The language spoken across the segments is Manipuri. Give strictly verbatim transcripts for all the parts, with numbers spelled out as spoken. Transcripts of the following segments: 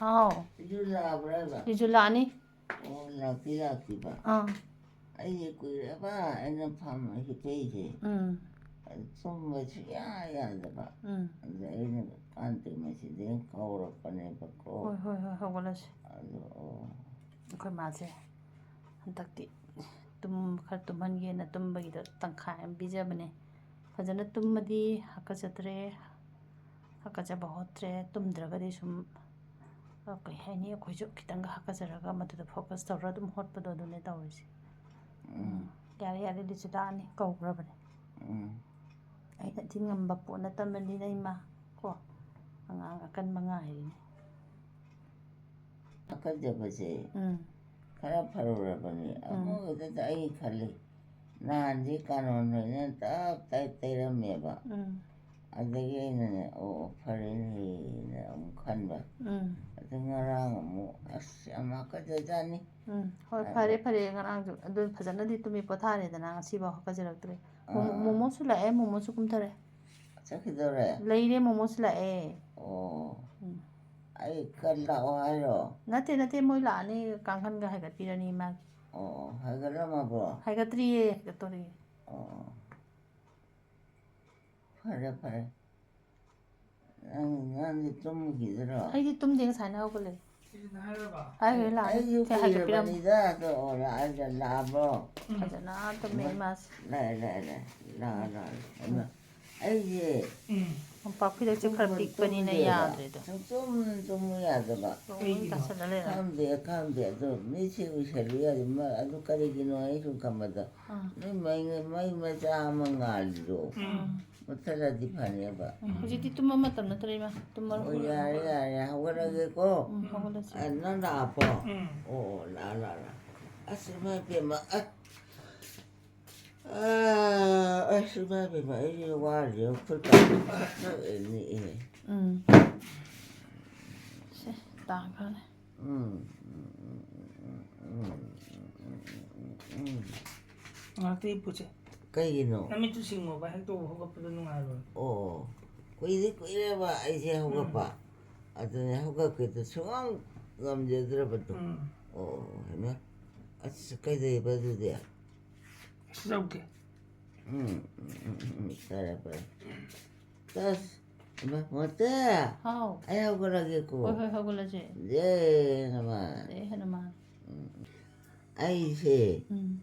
ꯑꯥꯎ꯫ ꯁꯤꯁꯨ ꯂꯥꯛꯑꯕ꯭ꯔꯕ? ꯁꯤꯁꯨ ꯂꯥꯛꯑꯅꯤ꯫ ꯑꯣ, ꯂꯥꯛꯇꯤ ꯂꯥꯛꯇ꯭ꯔꯤꯕ? ꯑꯥ꯫ ꯑꯩꯁꯦ ꯀꯨꯏꯔꯕ ꯑꯩꯅ ꯐꯝ ꯍꯤꯞꯄꯛꯏꯁꯦ꯫ ꯎꯝ꯫ ꯑꯗꯨ ꯇꯨꯝꯕ ꯁꯨꯡꯌꯥ ꯌꯥꯗꯕ꯫ ꯎꯝ꯫ ꯑꯗꯨ ꯑꯩꯅ ꯀꯥꯟꯇꯦ ꯃꯁꯤꯗ ꯀꯧꯔꯛꯄꯅꯦꯕꯀꯣ꯫ ꯍꯣꯏ, ꯍꯣꯏ, ꯍꯣꯏ, ꯍꯧꯒꯠꯂꯁꯤ꯫ ꯑꯗꯨ, ꯑꯣ꯫ ꯑꯩꯈꯣꯏ ꯃꯥꯁꯦ ꯍꯟꯗꯛꯇꯤ ꯇꯨꯝ-, ꯈꯔ ꯇꯨꯝꯍꯟꯒꯦꯅ ꯇꯨꯝꯕꯒꯤꯗꯣ ꯇꯪꯈꯥꯏ ꯑꯃ ꯄꯤꯖꯕꯅꯦ꯫ ꯐꯖꯅ ꯇꯨꯝꯃꯗꯤ ꯍꯥꯀꯠꯆꯗ꯭ꯔꯦ, ꯍꯥꯀꯠꯆꯕ ꯍꯣꯠꯇ꯭ꯔꯦ꯫ ꯇꯨꯝꯗ꯭ꯔꯒꯗꯤ ꯁꯨꯝ, ꯑ, ꯀꯩ ꯍꯥꯏꯅꯤ, ꯑꯩꯈꯣꯏꯁꯨ ꯈꯤꯇꯪꯒ ꯍꯥꯀꯠꯆꯔꯒ ꯃꯗꯨꯗ focus ꯇꯧꯔꯒ ꯑꯗꯨꯝ ꯍꯣꯠꯄꯗꯣ ꯑꯗꯨꯅꯦ ꯇꯧꯔꯤꯁꯦ꯫ ꯎꯝ꯫ ꯌꯥꯔꯦ, ꯌꯥꯔꯦ, ꯂꯤꯁꯨ ꯂꯥꯛꯑꯅꯤ, ꯀꯧꯈ꯭ꯔꯕꯅꯦ꯫ ꯎꯝ꯫ ꯑꯩꯅ ꯊꯤꯡꯉꯝꯕ ꯄꯣꯠ ꯅꯠꯇꯕꯅꯤꯅ, ꯏꯃꯥ, ꯀꯣ, ꯑꯉꯥꯡ ꯑꯀꯟꯕ ꯉꯥꯏꯔꯤꯅꯦ꯫ ꯍꯥꯀꯠꯆꯕꯁꯦ ꯎꯝ꯫ ꯈꯔ ꯐꯔꯨꯔꯕꯅꯤ꯫ ꯎꯝ꯫ ꯑꯃꯨꯛ ꯍꯦꯛꯇ ꯑꯩ ꯈꯜꯂꯤ, ꯅꯍꯥꯟꯗꯤ ꯀꯥꯅꯣꯟ ꯑꯣꯏꯅ ꯇꯞ ꯇꯥꯏ ꯇꯩꯔꯝꯃꯦꯕ꯫ ꯎꯝ꯫ ꯑꯗꯒꯤ ꯑꯩꯅꯅꯦ, "ꯑꯣ, ꯐꯔꯦꯅꯦꯅ" ꯑꯃꯨꯛ ꯈꯟꯕ꯫ ꯎꯝ꯫ ꯑꯗꯨ ꯉꯔꯥꯡ ꯑꯃꯨꯛ, ꯑꯁ, ꯌꯥꯝ ꯍꯥꯀꯠꯆꯖꯥꯠꯅꯤ꯫ ꯎꯝ꯫ ꯍꯣꯏ, ꯑꯗ- ꯐꯔꯦ, ꯐꯔꯦ, ꯉꯔꯥꯡꯁꯨ ꯑꯗꯨ ꯐꯖꯅꯗꯤ ꯇꯨꯝꯃꯤ ꯄꯣꯊꯥꯔꯦꯗꯅ, ꯉꯁꯤꯐꯥꯎ ꯍꯥꯀꯠꯆꯔꯛꯇ꯭ꯔꯦ꯫ ꯃꯣꯃꯣ-, ꯑꯥ꯫ ꯃꯣꯃꯣꯁꯨ ꯂꯥꯛꯑꯦ, ꯃꯣꯃꯣꯁꯨ ꯀꯨꯝꯊꯔꯦ꯫ ꯆꯠꯈꯤꯗꯧꯔꯦ? ꯂꯩꯔꯦ, ꯃꯣꯃꯣꯁꯨ ꯂꯥꯛꯑꯦ꯫ ꯑꯣ꯫ ꯎꯝ꯫ ꯑꯩ ꯀꯜ ꯂꯥꯛꯑꯣ ꯍꯥꯏꯔꯣ? ꯅꯠꯇꯦ, ꯅꯠꯇꯦ, ꯃꯣꯏ ꯂꯥꯛꯑꯅꯤ, ꯀꯥꯡꯈꯟꯒ ꯍꯥꯏꯒꯠꯄꯤꯔꯅꯤ ꯃꯥꯒꯤ꯫ ꯑꯣ, ꯑꯣ, ꯍꯥꯏꯒꯠꯂꯝꯃꯕꯣ? ꯍꯥꯏꯒꯠꯇ꯭ꯔꯤꯌꯦ, ꯍꯥꯏꯒꯠꯇꯣꯔꯤ꯫ ꯑꯣ, ꯑꯣ꯫ ꯐꯔꯦ, ꯐꯔꯦ꯫ ꯅꯪ, ꯅꯪꯗꯤ ꯇꯨꯝꯈꯤꯗ꯭ꯔꯣ? ꯑꯩꯗꯤ ꯇꯨꯝꯗꯦ, ꯉꯁꯥꯏꯅ ꯍꯧꯒꯠꯂꯦ꯫ ꯍꯥꯏꯈ꯭ꯔꯦ, ꯂꯥꯛꯑꯅꯤ꯫ ꯑꯩꯁꯨ ꯁꯦ, ꯍꯥꯏꯒꯠꯄꯤꯔꯝꯃꯣ꯫ ꯀꯨꯏꯔꯕꯅꯤꯗ, ꯑꯗꯣ, ꯑꯣ, ꯂꯥꯛꯑ-, ꯂꯥꯛꯑꯕꯣ? ꯐꯖꯅ ꯇꯨꯝꯃꯦ ꯏꯃꯥꯁꯦ꯫ ꯂꯥꯛꯑꯦ, ꯂꯥꯛꯑꯦ, ꯂꯥꯛꯑꯦ꯫ ꯂꯥꯛꯑꯣ, ꯂꯥꯛꯑꯣ꯫ ꯑꯗꯣ ꯑꯩꯁꯦ ꯃꯣꯝꯄꯥꯛ ꯐꯤꯗꯛꯁꯦ ꯈꯔ ꯇꯨꯝꯕ ꯄꯤꯛꯄꯅꯤꯅ ꯇꯨꯝꯗꯦꯕ꯫ ꯌꯥꯗ꯭ꯔꯦꯗꯣ꯫ ꯁꯨꯡꯇꯨꯝ ꯇꯨꯝꯃꯨ ꯌꯥꯗꯕ꯫ ꯂꯣꯏ ꯇꯥꯁꯜꯂ ꯂꯩꯔꯝꯃꯦ꯫ ꯈꯪꯗꯦ, ꯈꯪꯗꯦ꯫ ꯑꯗꯣ ꯃꯤꯠꯁꯦ ꯎꯏꯁꯜꯂꯨ ꯌꯥꯗꯦ꯫ ꯃ-, ꯑꯗꯨ ꯀꯔꯤꯒꯤꯅꯣ ꯑꯩ ꯁꯨꯝ ꯈꯟꯕꯗ꯫ ꯑꯥ꯫ ꯅꯣꯏ ꯃꯩ, ꯃꯩ ꯃꯆꯥ ꯑꯃ ꯉꯥꯜꯂꯤꯗꯣ꯫ ꯎꯝ꯫ ꯃꯨꯠꯊꯠꯂꯗꯤ ꯐꯅꯦꯕ꯫ ꯎꯝ, ꯍꯧꯖꯤꯛꯇꯤ ꯇꯨꯝꯕ ꯃꯇꯝ ꯅꯠꯇ꯭ꯔꯦ ꯏꯃꯥ꯫ ꯇꯨꯝꯃꯔꯣꯏ꯫ ꯑꯣ, ꯌꯥꯔꯦ, ꯌꯥꯔꯦ, ꯍꯧꯒꯠꯂꯒꯦꯀꯣ꯫ ꯎꯝ, ꯍꯧꯒꯠꯂꯁꯤ꯫ ꯑ, ꯅꯪ ꯂꯥꯛꯑꯕꯣ? ꯎꯝ꯫ ꯑꯣ, ꯑꯣ, ꯂꯥꯛꯑꯣ, ꯂꯥꯛꯑꯣ, ꯂꯥꯛꯑꯣ꯫ ꯑꯁ, ꯏꯃꯥ ꯏꯕꯦꯝꯃ, ꯑ, ꯑ, ꯑꯁ, ꯏꯃꯥ ꯏꯕꯦꯝꯃ, ꯑꯩꯁꯦ ꯋꯥꯔꯦ, ꯈꯨꯠ ꯀꯥ ꯅꯤꯛꯑꯦ꯫ ꯎꯝ꯫ ꯁꯦ, ꯇꯥꯈ꯭ꯔꯅꯤ꯫ ꯎꯝ, ꯎꯝ꯫ ꯉꯥꯏꯍꯥꯛꯇꯤ ꯍꯤꯞꯄꯨꯁꯦ꯫ ꯀꯩꯒꯤꯅꯣ? ꯅꯃꯤꯠꯇꯨ ꯁꯤꯡꯉꯣꯕ, ꯍꯦꯛꯇ ꯍꯧꯒꯠꯄꯗ ꯅꯨꯡꯉꯥꯏꯔꯣꯏ꯫ ꯑꯣ, ꯀꯨꯏꯗꯤ ꯀꯨꯏꯔꯦꯕ ꯑꯩꯁꯦ ꯍꯧꯒꯠꯄ꯫ ꯑꯗꯨꯅꯦ ꯍꯧꯒꯠꯀꯦꯗ ꯁꯨꯡꯉꯝ ꯉꯝꯖꯗ꯭ꯔꯕꯗꯣ꯫ ꯎꯝ꯫ ꯑꯣ, ꯍꯩꯃꯥ꯫ ꯑꯁ, ꯀꯩꯗꯧꯕ ꯑꯗꯨꯗꯤ? ꯑꯁ, ꯂꯧꯒꯦ꯫ ꯎꯝ, ꯎꯝ, ꯎꯝ, ꯎꯝ, ꯐꯔꯦ, ꯐꯔꯦ꯫ ꯑꯁ, ꯏꯃꯥ, ꯃꯣꯇꯦ! ꯍꯥꯎ꯫ ꯑꯩ ꯍꯧꯒꯠꯂꯒꯦꯀꯣ꯫ ꯍꯣꯏ, ꯍꯣꯏ, ꯍꯧꯒꯠꯂꯁꯦ꯫ ꯖꯦ ꯍꯅꯨꯃꯥꯟ꯫ ꯖꯦ ꯍꯅꯨꯃꯥꯟ꯫ ꯑꯩꯁꯦ ꯎꯝ꯫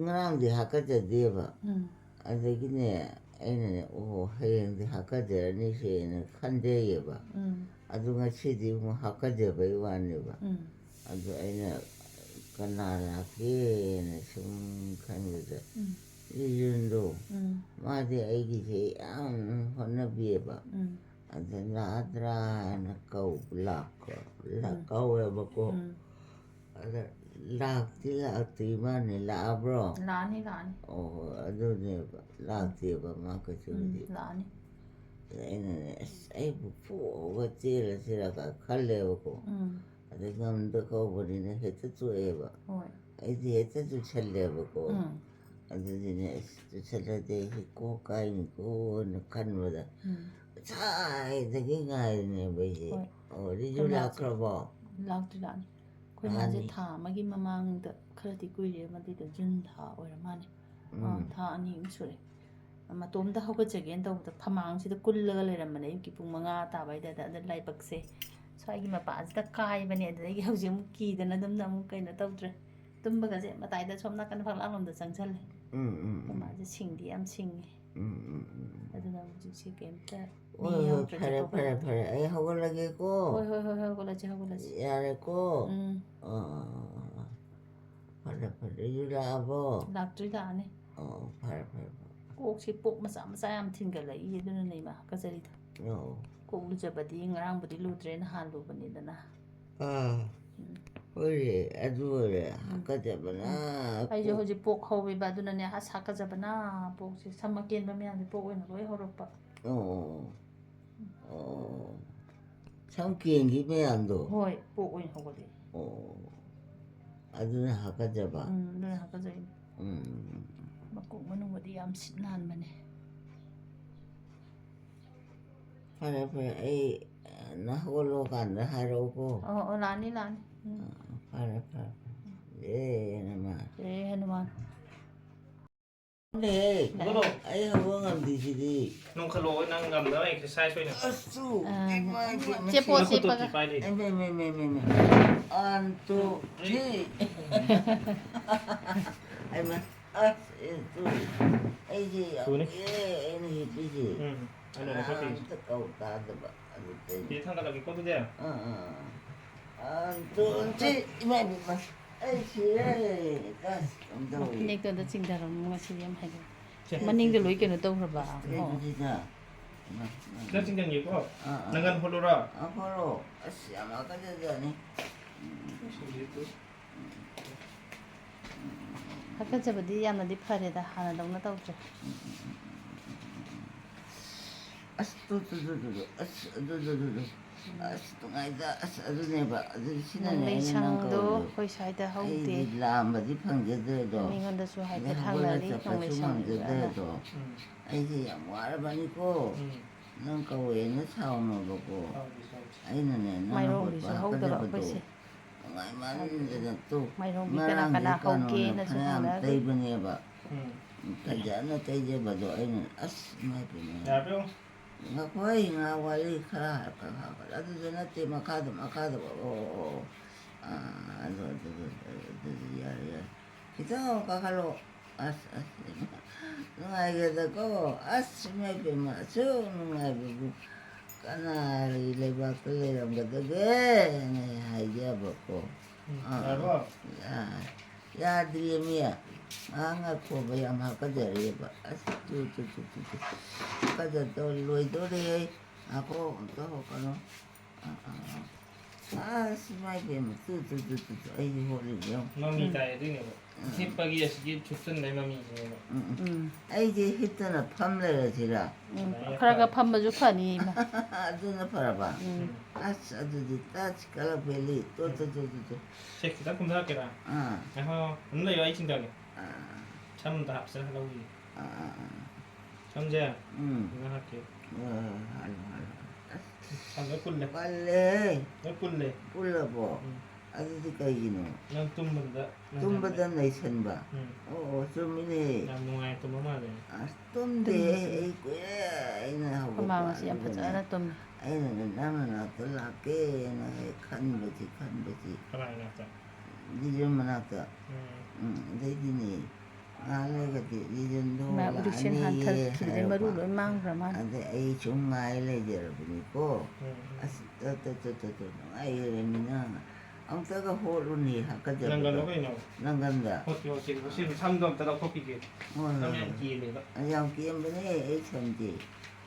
ꯉꯔꯥꯡꯗꯤ ꯍꯥꯀꯠꯆꯗꯦꯕ꯫ ꯎꯝ꯫ ꯑꯗꯒꯤꯅꯦ, ꯑꯩꯅꯅꯦ, "ꯑꯣ, ꯍꯌꯦꯡꯗꯤ ꯍꯥꯀꯠꯆꯔꯅꯤꯁꯦꯅ" ꯈꯟꯖꯩꯌꯦꯕ꯫ ꯎꯝ꯫ ꯑꯗꯨ ꯉꯁꯤꯗꯤ ꯑꯃꯨꯛ ꯍꯥꯀꯠꯆꯕꯩ ꯋꯥꯅꯦꯕ꯫ ꯎꯝ꯫ ꯑꯗꯨ ꯑꯩꯅ ꯀꯅꯥ ꯂꯥꯛꯀꯦꯅ ꯁꯨꯝ ꯈꯟꯕꯗ, ꯎꯝ꯫ ꯔꯤꯖꯨꯟꯗꯣ, ꯎꯝ꯫ ꯃꯥꯗꯤ ꯑꯩꯒꯤꯁꯦ ꯌꯥꯝ ꯍꯣꯠꯅꯕꯤꯌꯦꯕ꯫ ꯎꯝ꯫ ꯑꯗ ꯂꯥꯛꯑꯗ꯭ꯔꯥꯅ ꯀꯧ-, ꯂꯥꯛꯄ, ꯂꯥꯛ-, ꯎꯝ꯫ ꯀꯧꯋꯦꯕꯀꯣ꯫ ꯎꯝ꯫ ꯑꯗ ꯂꯥꯛꯇꯤ ꯂꯥꯛꯇ꯭ꯔꯤ ꯃꯥꯅꯦ, ꯂꯥꯛꯑꯕ꯭ꯔꯣ? ꯂꯥꯛꯑꯅꯤ, ꯂꯥꯛꯑꯅꯤ꯫ ꯑꯣ, ꯑꯗꯨꯅꯦꯕ, ꯂꯥꯛꯇꯦꯕ ꯃꯥ ꯀꯩꯁꯨ ꯎꯝ, ꯍꯧꯖꯤꯛ꯫ ꯂꯥꯛꯑꯅꯤ꯫ ꯑꯗ ꯑꯩꯅꯅꯦ, "ꯑꯁ, ꯑꯩꯕꯨ ꯄꯣꯛꯑꯒ ꯆꯦꯜꯂꯁꯤꯔꯒ" ꯈꯜꯂꯦꯕꯀꯣ꯫ ꯎꯝ꯫ ꯑꯗꯩ ꯉꯝꯗ ꯀꯧꯕꯅꯤꯅ ꯍꯦꯛꯇ ꯆꯣꯛꯑꯦꯕ꯫ ꯍꯣꯏ꯫ ꯑꯩꯗꯤ ꯍꯦꯛꯇ ꯆꯨꯁꯜꯂꯦꯕꯀꯣ꯫ ꯎꯝ꯫ ꯑꯗꯨꯗꯤꯅꯦ, ꯑꯁ, ꯆꯨꯁꯜꯂꯗꯤ ꯑꯩꯁꯦ ꯀꯣꯛ ꯀꯥꯏꯅꯤꯀꯣꯅ ꯈꯟꯕꯗ, ꯎꯝ꯫ ꯉꯁꯥꯏꯗꯒꯤ ꯉꯥꯏꯔꯤꯅꯦꯕ ꯑꯩꯁꯦ꯫ ꯍꯣꯏ꯫ ꯑꯣ, ꯔꯤꯖꯨ ꯑꯩꯈꯣꯏ ꯃꯥꯁꯦ ꯂꯥꯛꯈ꯭ꯔꯕꯣ? ꯂꯥꯛꯇ꯭ꯔꯤ, ꯂꯥꯛꯑꯅꯤ꯫ ꯑꯩꯈꯣꯏ ꯃꯥꯁꯦ ꯃꯥꯅꯤ꯫ ꯊꯥ ꯑꯃꯒꯤ ꯃꯃꯥꯡꯗ ꯈꯔꯗꯤ ꯀꯨꯏꯔꯦ, ꯃꯗꯨꯏꯗꯣ ꯖꯨꯟ ꯊꯥ ꯑꯣꯏꯔ ꯃꯥꯜꯂꯦ꯫ ꯑꯥ, ꯎꯝ꯫ ꯊꯥ ꯑꯅꯤ ꯑꯍꯨꯝ ꯁꯨꯔꯦ꯫ ꯃꯇꯣꯝꯇ ꯍꯧꯒꯠꯆꯒꯦꯅ ꯇꯧꯕꯗ ꯐꯃꯥꯡꯁꯤꯗ ꯀꯨꯜꯂꯒ ꯂꯩꯔꯝꯕꯅꯦ ꯑꯌꯨꯛꯀꯤ ꯄꯨꯡ ꯃꯉꯥ ꯇꯥꯕ ꯑꯗꯨꯋꯥꯏꯗ꯫ ꯑꯗ ꯂꯥꯏꯕꯛꯁꯦ ꯁ꯭ꯋꯥꯏꯒꯤ ꯃꯄꯥꯁꯤꯗ ꯀꯥꯏꯕꯅꯦ꯫ ꯑꯗꯨꯗꯒꯤ ꯍꯧꯖꯤꯛ ꯑꯃꯨꯛ ꯀꯤꯗꯅ ꯑꯗꯨꯝꯅ ꯑꯃꯨꯛ ꯀꯩꯅꯣ ꯇꯧꯗ꯭ꯔꯦ꯫ ꯇꯨꯝꯕꯒꯁꯦ ꯃꯇꯥꯏꯗ ꯁꯣꯝ ꯅꯥꯀꯟ ꯐꯛꯂꯥꯡꯂꯣꯝꯗ ꯆꯪꯁꯜꯂꯦ꯫ ꯎꯝ, ꯎꯝ, ꯎꯝ꯫ ꯃꯥꯁꯦ ꯁꯤꯡꯗꯤ ꯌꯥꯝ ꯁꯤꯡꯉꯦ꯫ ꯎꯝ, ꯎꯝ, ꯎꯝ꯫ ꯑꯗꯨꯅ ꯍꯧꯖꯤꯛꯁꯦ ꯀꯩꯝꯇ ꯃꯤ ꯍꯣꯏ, ꯍꯣꯏ, ꯌꯥꯎꯗ꯭ꯔꯗꯤ ꯐꯔꯦ, ꯇꯣꯛꯄ ꯐꯔꯦ, ꯌꯥꯗꯦ꯫ ꯐꯔꯦ꯫ ꯑꯩ ꯍꯧꯒꯠꯂꯒꯦꯀꯣ꯫ ꯍꯣꯏ, ꯍꯣꯏ, ꯍꯣꯏ, ꯍꯧꯒꯠꯂꯁꯤ, ꯍꯧꯒꯠꯂꯁꯤ꯫ ꯌꯥꯔꯦꯀꯣ꯫ ꯎꯝ꯫ ꯑꯥ, ꯑꯥ, ꯑꯥ, ꯑꯥ, ꯑꯥ꯫ ꯐꯔꯦ, ꯐꯔꯦ꯫ ꯔꯤꯖꯨ ꯂꯥꯛꯑꯕꯣ? ꯂꯥꯛꯇ꯭ꯔꯤ, ꯂꯥꯛꯑꯅꯤ꯫ ꯑꯣ, ꯐꯔꯦ, ꯐꯔꯦ, ꯐꯔꯦ꯫ ꯀꯣꯛꯁꯤ ꯄꯣꯛ ꯃꯆꯥ ꯃꯆꯥ ꯌꯥꯝ ꯊꯤꯟꯒꯠꯂꯛꯏ, ꯑꯗꯨꯅꯅꯦ ꯏꯃꯥ ꯍꯥꯀꯠꯆꯔꯤꯗꯣ꯫ ꯑꯣ꯫ ꯀꯣꯛ ꯂꯨꯖꯕꯗꯤ ꯉꯔꯥꯡꯕꯨꯗꯤ ꯂꯨꯗ꯭ꯔꯦ, ꯅꯍꯥꯟ ꯂꯨꯕꯅꯤꯗꯅ꯫ ꯑꯥ꯫ ꯎꯝ꯫ ꯍꯣꯏꯅꯦ, ꯑꯗꯨ ꯑꯣꯏꯔꯦ꯫ ꯍꯥꯀꯠꯆꯕꯅ ꯑꯩꯁꯨ ꯀꯣꯛ- ꯍꯧꯖꯤꯛ ꯄꯣꯛ ꯍꯧꯋꯦꯕ, ꯑꯗꯨꯅꯅꯦ ꯑꯁ ꯍꯥꯀꯠꯆꯕꯅ ꯄꯣꯛꯁꯦ, ꯁꯝ ꯑꯀꯦꯟꯕ ꯃꯌꯥꯝꯁꯦ ꯄꯣꯛ ꯑꯣꯏꯅ ꯂꯣꯏ ꯍꯧꯔꯛꯄ꯫ ꯑꯣ, ꯑꯣ, ꯑꯣ꯫ ꯁꯝ ꯀꯦꯟꯈꯤ ꯃꯌꯥꯝꯗꯣ? ꯍꯣꯏ, ꯄꯣꯛ ꯑꯣꯏꯅ ꯍꯧꯒꯠꯂꯛꯑꯦ꯫ ꯑꯣ꯫ ꯑꯗꯨꯅ ꯍꯥꯀꯠꯆꯕ? ꯎꯝ, ꯑꯗꯨꯅ ꯍꯥꯀꯠꯆꯩꯅꯦ꯫ ꯎꯝ꯫ ꯃꯀꯣꯛ ꯃꯅꯨꯡꯒꯗꯤ ꯌꯥꯝ ꯁꯤꯠ ꯅꯥꯟꯕꯅꯦ꯫ ꯐꯔꯦ, ꯐꯔꯦ꯫ ꯑꯩ, ꯑ, ꯅꯪ ꯍꯧꯒꯠꯂꯛꯑꯀꯥꯟꯗ ꯍꯥꯏꯔꯛꯎꯀꯣ꯫ ꯑꯣ, ꯑꯣ, ꯂꯥꯛꯑꯅꯤ, ꯂꯥꯛꯑꯅꯤ꯫ ꯎꯝ꯫ ꯑ, ꯐꯔꯦ, ꯐꯔꯦ, ꯐꯔꯦ꯫ ꯖꯦ ꯍꯅꯨꯃꯥꯟ꯫ ꯖꯦ ꯍꯅꯨꯃꯥꯟ꯫ ꯅꯦꯍꯦ, ꯂꯥꯛꯑꯦ꯫ ꯑꯩ ꯍꯧꯒꯠ ꯉꯝꯗ꯭ꯔꯤꯁꯤꯗꯤ꯫ ꯅꯣꯡꯈꯠꯂꯛꯑꯣ, ꯅꯪ ꯉꯝꯅꯕ exercise ꯑꯣꯏꯅ꯫ ꯑꯁ, ꯑ, ꯏꯃꯥ, ꯏꯃꯥ, ꯆꯦꯞꯄꯣ, ꯏꯃꯥ꯫ ꯆꯦꯞꯄꯒ꯫ ꯄꯥꯏ ꯂꯩ꯫ ꯑꯦ, ꯃꯦ, ꯃꯦ, ꯃꯦ, ꯃꯦ, ꯃꯦ꯫ ꯑꯟꯇꯨ ꯊꯤ꯫ ꯑꯩꯃ, ꯑꯁ, ꯑꯦ, ꯇꯨ꯫ ꯑꯩꯁꯦ ꯌꯥꯝ ꯇꯨꯅꯤ꯫ ꯀꯨꯏꯔꯦ ꯑꯩꯅ ꯍꯤꯞꯄꯤꯁꯦ꯫ ꯎꯝ, ꯑꯩꯅ ꯂꯧꯈꯠꯄꯤꯒꯦ꯫ ꯀꯅꯥꯝꯇ ꯀꯧ ꯇꯥꯗꯕ꯫ ꯑꯗꯨꯗꯩ꯫ ꯆꯦ, ꯊꯥꯡꯒꯠꯂꯒꯦꯀꯣ, ꯑꯗꯨꯗꯤ꯫ ꯑꯥ, ꯑꯥ, ꯑꯥ꯫ ꯑꯟꯇꯨ ꯊꯤ꯫ ꯏꯃꯥ, ꯏꯃꯥ, ꯏꯃꯥ꯫ ꯑꯩ ꯁꯤꯔꯦ꯫ ꯑꯁ, ꯀꯝꯗꯧꯏ? ꯐꯅꯦꯛꯇꯣ ꯑꯝꯇ ꯆꯤꯡꯊꯔꯝꯃꯣ, ꯉꯁꯤꯗꯤ ꯌꯥꯝ ꯍꯩꯅ꯫ ꯁꯦ, ꯃꯅꯤꯡꯗ ꯂꯣꯏ ꯀꯩꯅꯣ ꯇꯧꯈ꯭ꯔꯕ? ꯑꯁ, ꯑꯣ꯫ ꯀꯩꯅꯣꯁꯤꯗ꯫ ꯏꯃꯥ, ꯏꯃꯥ꯫ ꯈꯤꯇꯪ ꯆꯤꯡꯁꯤꯟꯒꯦꯀꯣ꯫ ꯑꯥ, ꯑꯥ꯫ ꯅꯪꯒꯟ ꯍꯣꯠꯂꯨꯔꯣ? ꯑꯥ, ꯍꯣꯠꯂꯣ꯫ ꯑꯁ, ꯌꯥꯝ ꯍꯥꯀꯠꯆꯖꯅꯤ꯫ ꯎꯝ꯫ ꯍꯥꯀꯠꯆꯕꯗꯤ ꯌꯥꯝꯅꯗꯤ ꯐꯔꯦꯗ, ꯍꯥꯟꯅꯗꯧꯅ ꯇꯧꯗ꯭ꯔꯦ꯫ ꯑꯁ, ꯇꯨ, ꯇꯨ, ꯇꯨ, ꯇꯨ, ꯇꯨ꯫ ꯑꯁ, ꯑꯗꯨ, ꯑꯗꯨ, ꯑꯗꯨ, ꯑꯗꯨ꯫ ꯑꯁ, ꯑꯗꯨꯅꯦꯕ꯫ ꯑꯗꯨ ꯁꯤꯅꯅꯦ ꯅꯣꯡꯂꯩ ꯑꯩꯅ ꯅꯪ ꯁꯪꯗꯣ ꯀꯧꯔꯤꯗꯣ꯫ ꯑꯩꯈꯣꯏ ꯁ꯭ꯋꯥꯏꯗ ꯍꯧꯗꯦ꯫ ꯑꯩꯗꯤ ꯂꯥꯝꯕꯗꯤ ꯐꯪꯖꯗ꯭ꯔꯦꯗꯣ꯫ ꯃꯤꯉꯣꯟꯗꯁꯨ ꯍꯥꯏꯐꯦꯠ ꯑꯗꯩ ꯍꯪꯅꯔꯤ, ꯍꯧꯒꯠꯂꯒ ꯅꯣꯡꯂꯩ ꯆꯠꯄꯁꯨ ꯁꯪꯗ꯭ꯔꯤꯕ꯭ꯔꯥꯅ꯫ ꯉꯝꯖꯗ꯭ꯔꯦꯗꯣ꯫ ꯎꯝ꯫ ꯑꯩꯁꯦ ꯌꯥꯝ ꯋꯥꯔꯕꯅꯤꯀꯣ꯫ ꯎꯝ꯫ ꯅꯪ ꯀꯧꯋꯦꯅ ꯁꯥꯎꯅꯣꯕꯀꯣ꯫ ꯁꯥꯎꯗꯦ, ꯁꯥꯎꯗꯦ꯫ ꯑꯩꯅꯅꯦ, ꯅꯪꯅ ꯃꯥꯏꯔꯣꯡꯕꯤꯁꯨ ꯍꯣꯠꯄ ꯍꯧꯗꯕ ꯍꯥꯀꯠꯆꯕꯗꯣ ꯑꯩꯈꯣꯏꯁꯦ꯫ ꯅꯨꯡꯉꯥꯏꯃꯟꯗꯅ ꯇꯨ꯫ ꯃꯥꯏꯔꯣꯡꯕꯤ ꯀꯅꯥ ꯉꯔꯥꯡꯗꯤ ꯀꯅꯥ ꯀꯥꯅꯣꯅ ꯍꯧꯒꯦꯅꯁꯨ ꯐꯅꯌꯥꯝ ꯍꯪꯅꯔꯤ꯫ ꯇꯩꯕꯅꯦꯕ꯫ ꯎꯝ꯫ ꯐꯖꯅ ꯇꯩꯖꯕꯗꯣ ꯑꯩꯅ, ꯑꯁ, ꯏꯃꯥꯏ ꯄꯦꯝꯃ꯫ ꯌꯥꯔꯕ ꯌꯦꯡꯉꯣ꯫ ꯉꯥꯏꯈꯣ, ꯑꯩ ꯉꯥ ꯋꯥꯔꯤ ꯈꯔ ꯍꯥꯏꯔꯛꯀꯦ, ꯉꯥꯏꯈꯣ꯫ ꯑꯗꯨꯗ ꯅꯠꯇꯦ, ꯃꯈꯥꯗ, ꯃꯈꯥꯗ, ꯑꯣ, ꯑꯣ, ꯑꯣ, ꯑꯣ꯫ ꯑꯥ, ꯑꯗꯨ, ꯑꯗꯨ, ꯑꯗꯨ, ꯑꯗꯨ, ꯑꯗꯨ ꯌꯥꯔꯦ, ꯌꯥꯔꯦ꯫ ꯈꯤꯇꯪ ꯑꯃꯨꯛ ꯀꯥꯈꯠꯂꯣ꯫ ꯑꯁ, ꯑꯁ, ꯅꯨꯡꯉꯥꯏꯈ꯭ꯔꯦꯗꯀꯣ꯫ ꯑꯁ, ꯏꯃꯥ ꯏꯕꯦꯝꯃ, ꯑꯁꯨꯛ ꯅꯨꯡꯉꯥꯏꯕꯕꯨ ꯀꯅꯥꯒꯤ ꯂꯩꯕꯥꯛꯇ ꯂꯩꯔꯝꯒꯗꯒꯦꯅ ꯍꯥꯏꯖꯕꯀꯣ꯫ ꯎꯝ, ꯑꯥ, ꯌꯥꯔꯕꯣ? ꯑꯥ, ꯌꯥꯗ꯭ꯔꯤꯌꯦꯃꯤ꯫ ꯉꯥꯏꯍꯥꯛ ꯉꯥꯏꯈꯣꯕ, ꯌꯥꯝ ꯍꯥꯀꯠꯆꯔꯤꯑꯕ꯫ ꯑꯁ, ꯇꯨ, ꯇꯨ, ꯇꯨ, ꯇꯨ, ꯇꯨ꯫ ꯍꯥꯀꯠꯆꯗꯧ ꯂꯣꯏꯗꯣꯔꯦꯍꯦ꯫ ꯉꯥꯏꯈꯣ, ꯑꯝꯇ ꯍꯧꯔꯛꯀꯅꯨ꯫ ꯑꯥ, ꯑꯥ, ꯑꯥ꯫ ꯑꯁ, ꯏꯃꯥ ꯏꯕꯦꯝꯃ, ꯇꯨ, ꯇꯨ, ꯇꯨ, ꯇꯨ, ꯇꯨ, ꯑꯩꯗꯤ ꯍꯣꯠꯂꯤꯕ ꯌꯦꯡꯉꯨ꯫ ꯃꯃꯤ ꯎꯝ꯫ ꯇꯥꯏ ꯑꯗꯨꯏꯅꯦꯕ꯫ ꯎꯝ꯫ ꯍꯤꯞꯄꯒꯤ ꯑꯁꯤꯒꯤ ꯊꯨꯞꯆꯟꯕꯩ ꯃꯃꯤꯁꯤꯅꯦꯕ꯫ ꯎꯝ, ꯎꯝ꯫ ꯎꯝ꯫ ꯑꯩꯗꯤ ꯍꯤꯞꯇꯅ ꯐꯝ ꯂꯩꯔꯁꯤꯔꯥ? ꯎꯝ, ꯑꯗꯨꯃꯥꯏꯅ ꯈꯔ ꯈꯔ ꯐꯔꯦ꯫ ꯐꯝꯕꯁꯨ ꯐꯅꯤ, ꯏꯃꯥ꯫ ꯑꯗꯨꯅ ꯐꯔꯕ? ꯎꯝ꯫ ꯑꯁ, ꯑꯗꯨꯗꯤ ꯇꯁ ꯀꯂꯛ ꯚꯦꯂꯤ꯫ ꯇꯨ, ꯇꯨ, ꯎꯝ꯫ ꯇꯨ, ꯇꯨ, ꯇꯨ꯫ ꯁꯦ, ꯈꯤꯇꯪ ꯀꯨꯝꯊꯔꯛꯀꯦꯔꯥ? ꯑꯥ꯫ ꯉꯥꯏꯈꯣ, ꯉꯥꯏꯈꯣ꯫ ꯑꯗꯨꯝ ꯂꯩꯌꯣ, ꯑꯩ ꯆꯤꯡꯊꯒꯦ꯫ ꯑꯥ꯫ ꯁꯝ ꯑꯝꯇ ꯍꯥꯞꯆꯔꯒ ꯂꯧꯈꯤꯒꯦ꯫ ꯑꯥ, ꯑꯥ, ꯑꯥ꯫ ꯁꯝꯁꯦ? ꯎꯝ꯫ ꯐꯖꯅ ꯍꯥꯞꯀꯦ꯫ ꯑ, ꯍꯥꯏꯔꯣ, ꯍꯥꯏꯔꯣ꯫ ꯑꯁ, ꯑ, ꯂꯣꯏ ꯄꯨꯜꯂꯦ꯫ ꯄꯜꯂꯦ꯫ ꯂꯣꯏ ꯄꯨꯜꯂꯦ꯫ ꯄꯨꯜꯂꯕꯣ? ꯎꯝ꯫ ꯑꯗꯨꯗꯤ ꯀꯩꯒꯤꯅꯣ? ꯅꯪ ꯇꯨꯝꯕꯗꯨꯗ ꯅꯪ ꯇꯨꯝꯕꯗ ꯅꯩꯁꯟꯕ? ꯎꯝ꯫ ꯑꯣ, ꯑꯣ, ꯆꯨꯝꯃꯤꯅꯦ꯫ ꯌꯥꯝ ꯅꯨꯡꯉꯥꯏꯅ ꯇꯨꯝꯕ ꯃꯥꯜꯂꯦ꯫ ꯑꯁ, ꯇꯨꯝꯗꯦ꯫ ꯇꯨꯝꯗꯦ꯫ ꯑꯩ ꯀꯨꯏꯔꯦ ꯑꯩꯅ ꯑꯩꯈꯣꯏ ꯃꯥ ꯉꯁꯤ ꯌꯥꯝ ꯍꯧꯒꯠꯄ꯫ ꯐꯖꯅ ꯑꯗꯨꯒꯅꯦ, ꯇꯨꯝꯃꯦ꯫ ꯑꯩꯅꯅꯦ ꯅꯪ ꯅꯅꯥꯛꯇ ꯂꯥꯛꯀꯦꯅ ꯍꯦꯛ ꯈꯟꯕꯁꯤ, ꯈꯟꯕꯁꯤ꯫ ꯀꯅꯥꯒꯤ ꯅꯥꯛꯇ? ꯂꯤꯖꯣꯟ ꯃꯅꯥꯛꯇ꯫ ꯎꯝ꯫ ꯎꯝ, ꯑꯗꯩꯗꯤꯅꯦ, ꯉꯥꯏꯍꯥꯛ ꯂꯩꯔꯒꯗꯤ ꯂꯤꯖꯣꯟꯗꯣ ꯃꯥ ꯎꯔꯤꯛꯁꯦꯟ ꯂꯥꯛꯑꯅꯤꯌꯦ ꯍꯟꯊꯈꯤꯕꯗꯩ ꯍꯥꯏꯔꯛꯄ꯫ ꯃꯔꯨ ꯂꯣꯏ ꯃꯥꯡꯈ꯭ꯔ ꯃꯥꯜꯂꯦ꯫ ꯑꯗꯩ ꯑꯩ ꯁꯨꯝ ꯉꯥꯏ ꯂꯩꯖꯔꯕꯅꯤꯀꯣ꯫ ꯎꯝ, ꯎꯝ꯫ ꯑꯁ, ꯇ, ꯇ, ꯇ, ꯇ, ꯇ, ꯅꯨꯡꯉꯥꯏꯈ꯭ꯔꯦꯃꯤꯅ꯫ ꯑꯃꯨꯛꯇꯒ ꯍꯣꯠꯂꯨꯅꯦ ꯍꯥꯀꯠꯆꯕꯗꯣ꯫ ꯅꯪꯒꯜꯂꯣ ꯀꯩꯅꯣ? ꯅꯪꯒꯟꯗ꯫ ꯍꯣꯠꯀꯦ, ꯍꯣꯠꯀꯦ꯫ ꯁꯤ ꯁꯝꯗꯣ ꯑꯝꯇ ꯂꯧꯊꯣꯛꯈꯤꯒꯦ꯫ ꯍꯣꯏ, ꯍꯣꯏ, ꯁꯝ ꯌꯥꯝ ꯍꯣꯏ꯫ ꯀꯦꯜꯂꯦꯕ꯫ ꯌꯥꯝ ꯀꯦꯟꯕꯅꯦ ꯑꯩ ꯁꯝꯗꯤ꯫